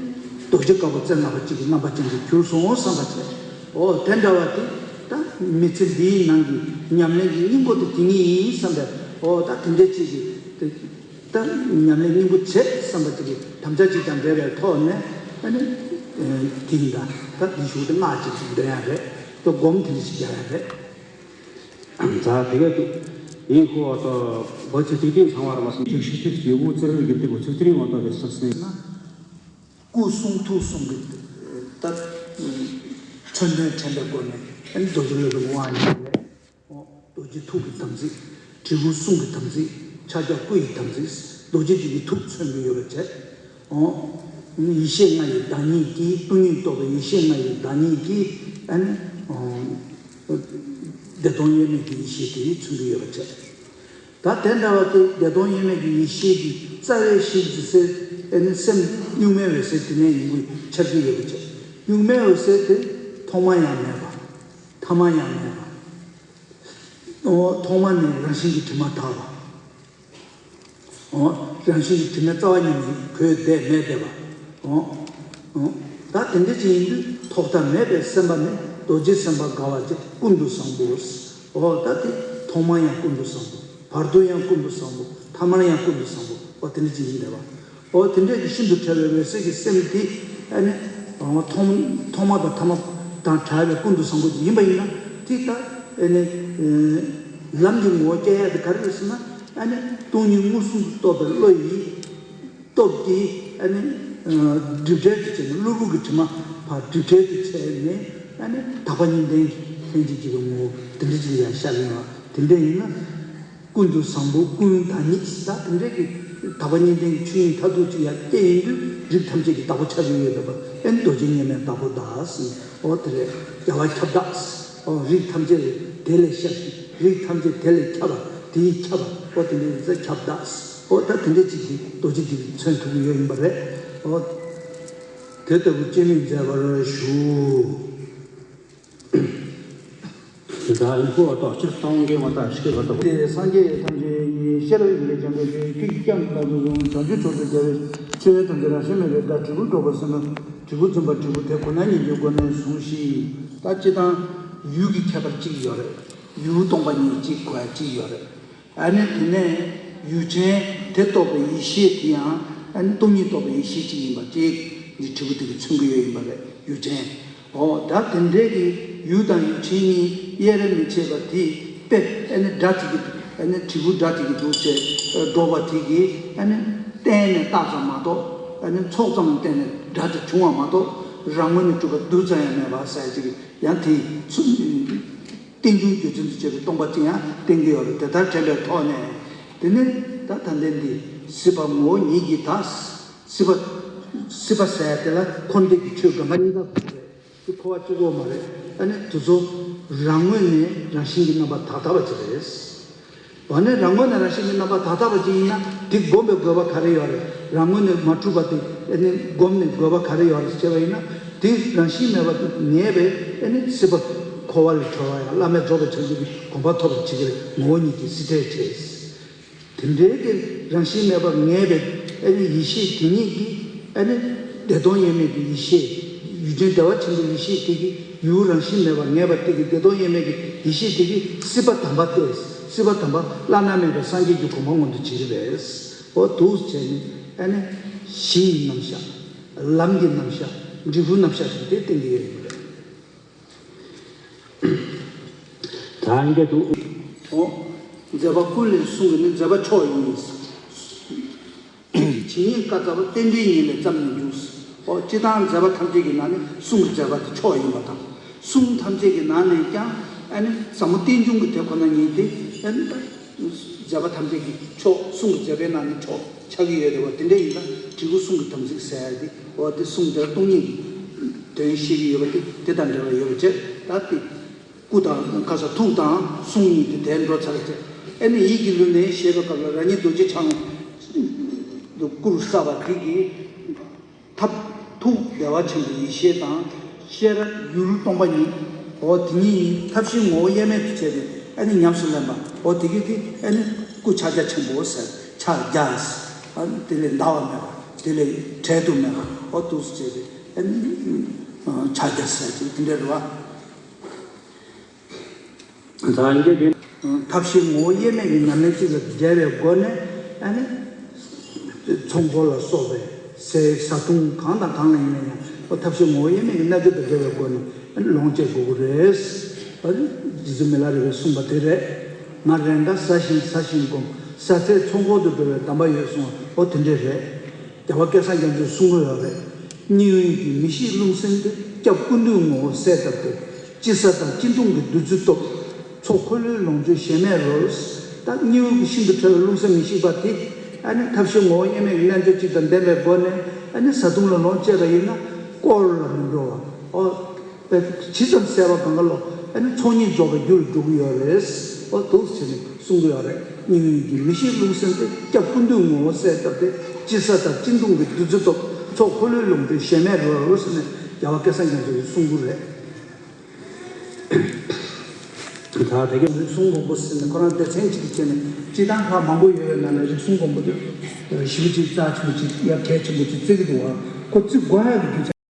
རྡོ་རྗེ་དཀར་པོ་རྩེ་ལྔ་པ་གཅིག་གི་རྣམ་པ་ཅན་དུ་གྱུར་སོང་བསམ་པ་བྱས། ཨོ། དེ་འདྲ་བ་དེ་ད་མི་ཚེ་འདིའི་ནང་གི་ཉམས་ལེན་གྱི་སྙིང་པོ་དེ་དེ་ཉིད་ཡིན་བསམ་པས། ཨོ། ད་དེ་འདྲའི་ཅིག་གི་དེ། ད་ཉམས་ལེན་སྙིང་པོ་བྱེད་བསམ་པ་ཅིག་གི་དམ་བཅའ་ཅིག་ཀྱང་འབད་པའི་ཐོག་ནས་ཨ་ནི། ཨེ། དེ་ཡིན་ད། ད་འདི་ཞུ་དེ་སྔགས་ཅིག་ཅིག་འདོན་ཡ་རེད། ད་སྒོམ་དེ་འདྲ་ཞིག་རྒྱག་ཡ་རེད། ཛ་དེ་ག་དུ་ཡིན་ཁོ་ཨ་ཏོ་བོ་ཚེ་ཏིག་ཏིག་ཚང་བར་མ་སོང་། ཅིག་ཤི་ཏིག་ཡོད་དགུ་ཙི་རི་གི་ཏིག་གོ་ཚིག་ཏི་རིང་བ་ཏོ་དེ་སོགས་ནས་ན། སྐུ་གསུང་ཐུགས་གསུང་གི་ད་མཚོན་དོན་དྲན་པའི་སྒོ་ནས་ཨ་ནི་རྡོ་རྗེ་སློབ་དཔོན་དབང་ཡོད་རེད། རྡོ་རྗེ་ཐུགས་ཀྱི་དམ་ཚིག་དྲིལ་བུ་གསུང་གི་དམ་ཚིག་ཕྱག་རྒྱ་སྐུ་ཡི་དམ་ཚིག་རྡོ་རྗེ་འདི་ཡི་ཐུགས་མཚོན་གྱི་ཡོད་པ་བྱས། ཡེ་ཤེས་ལྔ་ཡི་བདག་ཉིད་ཀྱིས། སྟོང་ཉིད་རྟོགས་པའི་ཡེ་ཤེས་ལྔ་ཡི་བདག་ཉིད་ཀྱིས་ཨ་ནི། བདེ་སྟོང་དབྱེར་མེད་ཀྱི་ཡེ་ཤེས་དེ་མཚོན་གྱི་ཡོད་པ་བྱས། ད་དེ་འདྲ་བ་དེ་བདེ་སྟོང་དབྱེར་མེད་ཀྱི་ཡེ་ཤེས་ཀྱི་རྩ་བའི་གཞི་འཛིན་སའི་ཨ་ནི་སེམས་གཉུག་མའི་འོད་གསལ་དེ་ནས་ཡིན་པའི་ཆ་རྒྱུས་ཡོད་པ་བྱས། གཉུག་མའི་འོད་གསལ་དེ་ཐོག་མ་ཡང་མེད་པ། ཐ་མ་ཡང་མེད་པ། ཨོ། ཐོག་མ་ནས་རང་བཞིན་གྱིས་དྲི་མ་དག་པ། ཨོ། རང་བཞིན་གྱིས་དྲི་མའི་རྩ་བ་ཉིད་ནས་གོས་འདས་མེད་བསྡད་པ། ཨོ། ཨོ། ད་དེ་འདྲ་ཅིག་ཡིན་དུས་ཐོག་མཐའ་མེད་པའི་སེམས་པ་ནི་རྡོ་རྗེ་སེམས་དཔའ་དགའ་བ་ཅན་ཀུན་ཏུ་བཟང་པོ། ཨོ། ད་དེ་ཐོག་མར་ཡང་ཀུན་ཏུ་བཟང་པོ། བར་དུ་ཡང་ཀུན་ཏུ་བཟང་པོ། ཐ་མར་ཡང་ཀུན་ཏུ་བཟང་པོ། ཨོ། དེ་འདྲ་ཅིག་ཡིན་བསྡད་པ། ཨོ། དེ་འདྲས་ཀྱི་ཤིན་ཏུ་ཕྲ་བའི་འོད་གསལ་གྱི་སེམས་དེ་ཨ་ནི། ཐོག་ཐོག་མ་དང་ཐ་མ་དང་བྲལ་བའི་ཀུན་ཏུ་བཟང་པོ་དེ་ཡིན་པ་ཡིན་ན་དེ་ལྟ་ཨ་ནི། ལམ་གྱི་ངོ་བོ་སྐྱེ་ཡ་དེ་ག་རེ་རེད་ཟེར་ན། ཨ་ནི་སྟོང་ཉིད་མངོན་སུམ་དུ་རྟོགས་པའི་བློ་ཡི་སྟོབས་ཀྱིས་ཨ་ནི། སྒྲིབ་བྲལ་དུ་བྱས་ནས་བློ་བུ་གི་དྲི་མ་ཕར་སྒྲིབ་བྲལ་དུ་བྱས་ནས་ཨ་ནི་དག་པ་གཉིས་ལྡན་གྱི་ལྷན་ཅིག་སྐྱེས་པའི་ངོ་བོ་དེ་འདྲ་ཅིག་ཡང་ཤར་ཡོང་བ་དེ་འདྲ་ཡིན་ན། ཀུན་ཏུ་བཟང་པོ་ཀུན་བདག་ཉིད་ད་དེ་འདྲའི་གི་དག་པ་གཉིས་ལྡན་གྱི་ཆོས་ཉིད་མཐར་ཐུག་ཅིག་ཡར་སྐྱེ་ཡོང་དུས་རིགས་ཐམས་ཅད་ཀྱི་བདག་པོ་ཆགས་ཀྱི་ཡོད་པ་ཨེ་རྡོ་རྗེ་མཉམ་མེད་བདག་པོ་བདག་ཟེར། ཨོ་དེ་རེད། རྒྱལ་བ་ཁྱབ་བདག། ཨོ་རིགས་ཐམས་ཅད་དེ་ལས་ཤར་ཞིང་རིགས་ཐམས་ཅད་དེ་ལས་ཁྱབ་པ་དེའི་ཁྱབ་པ་ཨོ་དེ་འདྲའི་ཟེར་ཁྱབ་བདག། ཨོ་ད་དེ་འདྲའི་ཅིག་གིས་རྡོ་རྗེ་འདི་མཚོན་ཐུབ་ཀྱི་ཡོད་ཡིན་པ་རེད། ཨོ་དེ་ལྟ་བུ་སྤྱན་མིག་མཛད་པར་ཞུ། དེ་དག་ཨིན་ཁུ་བ་ཏོག་སྤྱིར་བཏང་གི་མ་དག་ཤི་བ་ཏོག་དེ་སངས་རྒྱས་ཐམས་ཅད་ཉིད་ཤེས་རབ་ཡིན་པས་བྱམས་པའི་ཚུལ་ཁྱེད་ཀྱིས་ཀྱང་བདག་ཏུ་བཟུང་། བྱང་ཆུབ་མཆོག་ཏུ་སྦྱར་བའི་ཆོས་ཐམས་ཅད་རང་བཞིན་མེད་པའི་བརྡ། དྲིལ་བུ་སྒྲོག་པ་སེམས་དཔའ་དྲིལ་བུ་འཛིན་པ་དྲིལ་བུ་དེ་ཁོ་ན་ཉིད་ཀྱི་སྒོ་ནས་ཟུངས་ཤིག་ད་སྤྱིར་བཏང་ཡུལ་གྱི་ཁྱད་པར་གཅིག་ཡོད་རེད། ཡུལ་སྟོང་པ་ཉིད་གཅིག་གོ་ཡ་གཅིག་ཡོད་རེད། ཨ་ནི་དེ་ནས་ཡུལ་ཅན་དེ་རྟོགས་པའི་ཡེ་ཤེས་དེ་ཡང་ཨ་ནི་སྟོང་ཉིད་རྟོགས་པའི་ཡེ་ཤེས་གཅིག་ཡིན་པ་ཅིག་འདི་དྲིལ་བུ་དེ་གིས་མཚོན་གྱི་ཡོད་ཡིན་པ་རེད། ཡུལ་ཅན། ཨོ་ད་དེ་འདྲའི་གི་ཡུལ་དང་ཡུལ་ཅན་གཉིས་དབྱེར་མི་ཕྱེད་པ་དེ་དཔེ་ཨ་ནི་སྒྲ་དེ་གི་ཨ་ནི་དྲིལ་བུ་སྒྲ་དེ་གི་འདུག་ཅེས་སྒྲོག་པ་དེ་གི་ཨ་ནི་བསྟན་ནས་བཏགས་ཙམ་མ་གཏོགས་ཨ་ནི་ཚོགས་ཙམ་བསྟན་ནས་སྒྲ་དེ་བྱུང་བ་མ་གཏོགས་རང་ངོས་ནས་གྲུབ་པ་རྡུལ་ཙམ་ཡང་མེད་པ་ཟེར་ཅིག་ཡང་དེ་ཚུལ། རྟེན་འབྱུང་རྒྱུ་མཚན་དུ་བྱས་པའི་སྟོང་པ་ཅིག་ཡང་བསྟན་གྱི་ཡོད་རེད། དེ་ལྟར་དྲན་པའི་ཐོག་ནས་དེ་ནི་ད་ད་ལན་འདི་སྲིད་པ་ངོ་བོ་ཉིད་ཀྱིས་དག་སྲིད་པ། སྲིད་པ་ཟེར་ཡ་དེ་ལ་འཁོར་འདས་ཀྱི་ཆོས་དགོན་པ་གཉིས་ཀ་དགོས་རེད། དེ་འཁོར་བ་གཅིག་པོ་མ་རེད། ཨ་ནི་དེ་ཚོ་རང་ངོས་ནས་རང་བཞིན་གྱི་རྣམ་པ་དག་དག་པ་ཅིག་རེད། འོ་ན་རང་ངོས་ནས་རང་བཞིན་གྱི་རྣམ་པ་དག་དག་པ་ཅིག་ཡིན་ན་དེ་སྒོམ་པའི་དགོས་པ་ག་རེ་ཡོད་རེད། རང་ངོས་ནས་མ་གྲུབ་པ་དེ་ཨ་ནི་སྒོམ་ནས་དགོས་པ་ག་རེ་ཡོད་རེད་ཟེར་བ་ཡིན་ན། དེ་རང་བཞིན་མེད་པ་ངེས་པའི་ཨ་ནི་སྲིད་པ་འཁོར་བ་ལས་གྲོལ་བ་ཡང་བླ་མེད་རྫོགས་པའི་བྱང་ཆུབ་ཀྱི་གོ་འཕང་ཐོབ་པར་བྱེད་ཀྱི་རེད། ངོ་བོ་ཉིད་ཀྱིས་སྲིད་མཐའི་ཆེད། དེ་འདྲའི་གི་རང་བཞིན་མེད་པ་ངེས་པའི་ཨ་ནི་ཡེ་ཤེས་དེ་ཉིད་ཀྱིས་ཨ་ནི་བདེ་སྟོང་དབྱེར་མེད་ཀྱི་ཡེ་ཤེས། ཡུལ་ཅན་བདེ་བ་ཆེན་པོའི་ཡེ་ཤེས་དེ་གིས་ཡུལ་རང་བཞིན་མེད་པ་ངེས་པ་དེ་གིས་བདེ་སྟོང་དབྱེར་མེད་ཀྱི་ཡེ་ཤེས་དེ་གིས་སྲིད་པ་དམ་པ་སྟེ། སྲིད་པ་དམ་པ་བླ་ན་མེད་པའི་སངས་རྒྱས་ཀྱི་གོ་འཕང་མངོན་དུ་བྱེད་ཀྱི་རེད། འོ་འདུག་བྱས་ནས་ཨ་ནི་གཞི་ཡི་རྣམ་གཞག་ལམ་གྱི་རྣམ་གཞག་འབྲས་བུའི་རྣམ་གཞག་ཞིག་དེ་བསྟན་གྱི་ཡོད་རེད། ད་འདི་འདུག་ཨོ། མཛད་པ་ཀུན་ལས་གསུང་གི་ནི་མཛད་པ་མཆོག་ཡིན། ཇི་སྙེད་བཀའ་སྩལ་པ་རྟེན་འབྲེལ་ཉིད་ལས་བརྩམས་ནས་འཇུག་ཨོ། སྤྱིར་བཏང་མཛད་པ་ཐམས་ཅད་ཀྱི་ནང་ནས་གསུང་གི་མཛད་པ་དེ་མཆོག་ཡིན་པ་དང་། གསུང་ཐམས་ཅད་ཀྱི་ནང་ནས་ཀྱང་ཨ་ནི་ཟབ་མོ་རྟེན་འབྱུང་གི་དེ་ཁོ་ན་ཉིད་དེ་ཨ་ནི་ད། མཛད་པ་ཐམས་ཅད་ཀྱི་མཆོག་གསུང་གི་མཛད་པའི་ནང་ནས་མཆོག་ཆགས་ཀྱི་ཡོད་རེད་བ། དེ་འདྲ་ཡིན་ན་བྲིས་སྐུ་གསུང་གི་དམ་ཚིག་ཟེར་ཡ་དེ་འོ་དེ་གསུང་དེ་སྟོང་ཉིད་ཀྱི་དོན་བཤད་ཀྱི་ཡོད་པ་དེ་དེ་དང་འབྲེལ་བ་ཡོད་པ་བྱས། ད་དེ་སྐུ་དང་ཁ་ས་ཐུགས་དང་གསུང་གཉིས་དེ་དེར་འགྲོ་ཚར་བྱས། ཨེ་ནི་ཡིད་ཀྱི་ལུས་ནས་བཤད་པའི་སྐབས་ལ་རང་ཉིད་རྡོ་རྗེ་འཆང་སྐུར་བསགས་པ་དེ་གིས། ཐབས་ཐུགས་བདེ་བ་ཆེན་པོའི་ཡེ་ཤེས་དང་ཤེས་རབ་ཡུལ་སྟོང་པ་ཉིད། འོ་དེ་ཉིད་ཐབས་ཤེས་ངོ་བོ་དབྱེར་མེད་དུ་བྱས་ཏེ་ཨ་ནི་ཉམས་སུ་ལེན་པ། འོ་དེ་གིས་དེ་ཨ་ནི་སྐུ་ཕྱག་རྒྱ་ཆེན་པོ་ཟེར། ཕྱག་རྒྱ་ཟེར། ཨ་ནི་དེ་ལས་འདའ་བ་མེད་པ། དེ་ལས་བྲལ་དུ་མེད་པ། འོ་འདུག་སེ་བྱས་ཏེ་ཨ་ནི་ཕྱག་རྒྱ་ཟེར་ཅིག་དེ་འདྲ་རེད་བ། ད་ཡིན་གྱི་དེ། ཐབས་ཤེས་ངོ་བོ་དབྱེར་མེད་ཀྱི་ཉམས་ལེན་གཅིག་ལ་འབྲེལ་བའི་སྒོ་ནས་ཨ་ནི། ཚོགས་འཁོར་ལ་སོགས་པའི་ཟས་བཟའ་བཏུང་གང་དང་གང་ལ་ཡིན་ན་ཡང་ཐབས་ཤེས་ངོ་བོ་དབྱེར་མེད་ཀྱི་རྣལ་འབྱོར་དང་འབྲེལ་བའི་སྒོ་ནས་ཨ་ནི་ལོངས་སྤྱད་དགོས་ཀྱི་རེད། ཨ་ནི་རྗེ་བཙུན་མི་ལ་རས་པས་གསུངས་པ་དེ་རེད། ང་རེས་འགའ་བཟའ་ཞིང་བཟའ་ཞིང་བསྒོམ། བཟའ་ཚེ་ཚོགས་འཁོར་དུ་འགྲོ་བའི་གདམས་པ་ཡོད་གསུངས་པ་འོ་དེ་འདྲས་རེད། རྒྱལ་བ་སྐལ་བཟང་རྒྱ་མཚོས་གསུང་གི་ཡོད་རེད། སྙིང་དབུས་ཀྱི་མི་ཤིགས་རླུང་སེམས་དེ། སྐྱབས་ཀུན་འདུས་ངོ་བོ་གསལ་བཏབ་སྟེ། ཅི་ཟ་དང་ཅི་འཐུང་གི་བདུད་རྩི་སྟོབས། ཚོགས་འཁོར་ལོའི་ལོངས་སྤྱོད་གཞན་མེད་རོལ། ད་སྙིང་དབུས་ཀྱི་ཤིན་ཏུ་ཕྲ་བའི་རླུང་སེམས་མི་ཤིགས་པ་དེ། ཨ་ནི་ཐབས་ཤེས་ངོ་བོ་དབྱེར་མེད་ཀྱི་རྣལ་འབྱོར་གཅིག་དང་ལྡན་པའི་སྒོ་ནས་ཨ་ནི་བཟའ་བཏུང་ལ་ལོངས་སྤྱད་པ་ཡིན་ན་དཀོར་ལ་མི་འགྲོ་བ། ཨོ། ཇི་ཙམ་བསད་པ་གང་ག་ལོ། ཨ་ནི་ཚོགས་གཉིས་རྫོགས་པའི་རྒྱུ་ལ་འགྲོ་གི་ཡོད་རེད། ཨོ་འདུག་ཟེར་ནས་གསུང་གི་ཡོད་རེད། སྙིང་དབུས་ཀྱི་མི་ཤིགས་རླུང་སེམས་དེ། སྐྱབས་ཀུན་འདུས་ངོ་བོ་གསལ་བཏབ་སྟེ། ཅི་ཟ་དང་ཅི་འཐུང་གི་བདུད་རྩི་སྟོབས། ཚོགས་འཁོར་ལོའི་ལོངས་སྤྱོད་གཞན་མེད་རོལ་ཟེར་ནས་རྒྱལ་བ་སྐལ་བཟང་རྒྱ་མཚོ་གིས་གསུང་གི་རེད། ད་དེ་གའི་རིགས་གསུམ་སྒོམ་པོ་ཟེར་ནས་ཁོ་རང་སྡེ་ཚན་གཅིག་ཏུ་བྱས་ནས་སྤྱིར་བཏང་ལྷག་མང་པོ་ཡོད་པའི་ནང་ནས་རིགས་གསུམ་སྒོམ་པོ་དེ་ཞེ་པོ་ཅིག་རྩ་ཆེན་པོ་ཅིག་ཡ་གལ་ཆེན་པོ་ཅིག་བརྩི་གི་འདུག་བ། ཁོ་བརྩི་དགོས་ཡག་གི་རྒྱུ་མཚན།